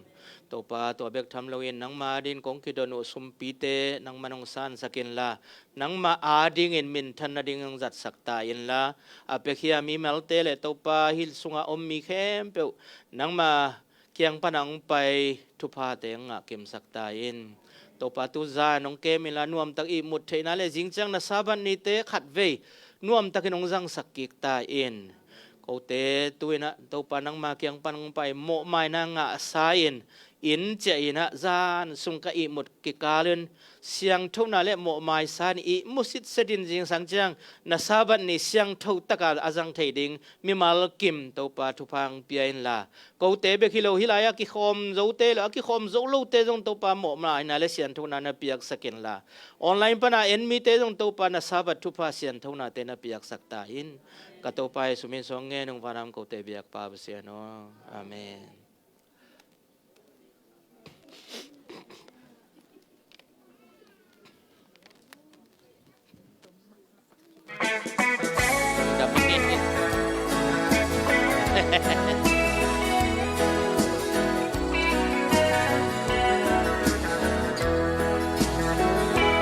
Topa, tua bek tham loin nangma adingin kong kidon uh sumpite nangman hong sansak inla, nangma adingin minthan nading hong zatsak ta inla, a piakhia mimalte le Topa, hih sungah om mi khempeuh nangma kiang pana hong pai thuphate hong ngah kimsak ta in. Topa, tu zan hong kem inla nuamtak ihmut theihna le zingciang na Sabbath nite khatvei nuamtakin hong zangsak kik ta in. Kote tu-in ah Topa nangma kiang pan hong pai mawhmaina ngahsa in, inn ciah in ah zan sung ka ihmut kikal in siangthona le mawhmaisa in ihmu sitset in zingsang ciang na Sabbath ni siangtho taka a zang thei ding mimal kim Topa thupha hong pia inla, kote bek hi lo, hih lai-ah kikhawm zote le a kikhawm zo lote zong Topa mawhmaina le sianthona na piaksak inla, online pana en mite zong Topa na Sabbath thupha sianthonate na piaksak ta in. Ka Topa Jesu min suang ngen ung, vanam kote biak Pa Pasian aw. Amen.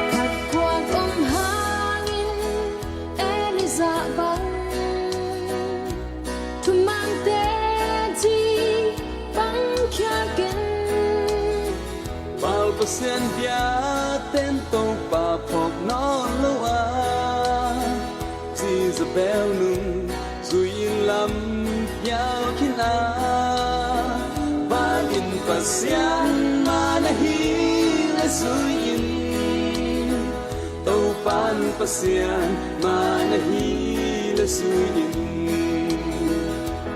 Khat kuan om hangin Elijah bang thumangte ci bang khial keng. Baal pasian biakte'n Topa phawk nawn lo a, Jezebel nung zui-in lam pial khin a, Baal in Pasian man ahi leh zui-in, Topa'n Pasian man ahi leh zui-in.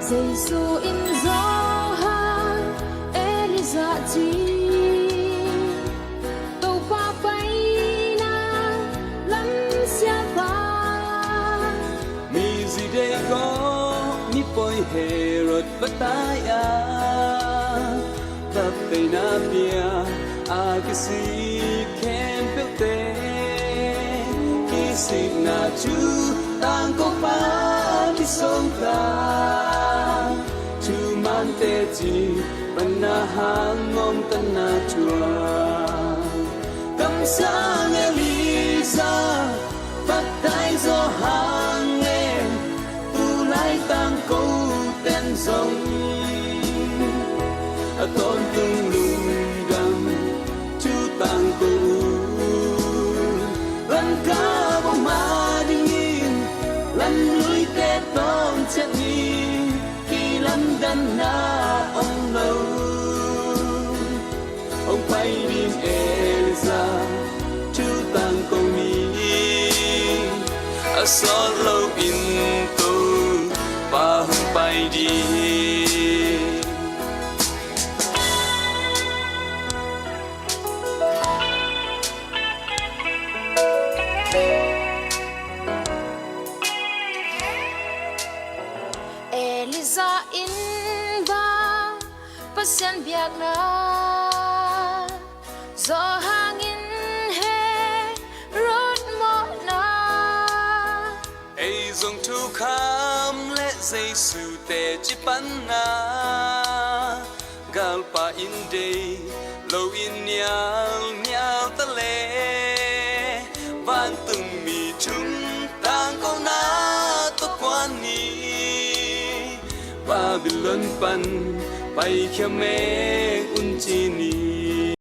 Jesu in Johan, Elijah ci Topa paina lam siapa. Mizi deih kawh mi poi Herod va tai a, baptaina pia a kisik khempeuhte kisikna thu tangkopa kisawngta. Thuman teci panna hang ngawngtanna thuak. Kamsang Elijah baptaiz zaw hang leh, tu lai tangkote'n zong a tawntung lungdam thu tangko uh. Lamka bawm adingin lamluite tawng ciat ni, kilamdanna om lo. Hong pai ding Elijah thu tangko ni, a sawt loin Topa hong pai ding. Elijah in bang Pasian biakna zaw hangin Herod mawhna. Ei zong thukham le Jesu teci panna, galpa in deih loin nialnial ta leh, vantungmi thum tangkona tawh kuan ni, Babylon pan paikhia mek un ci ni.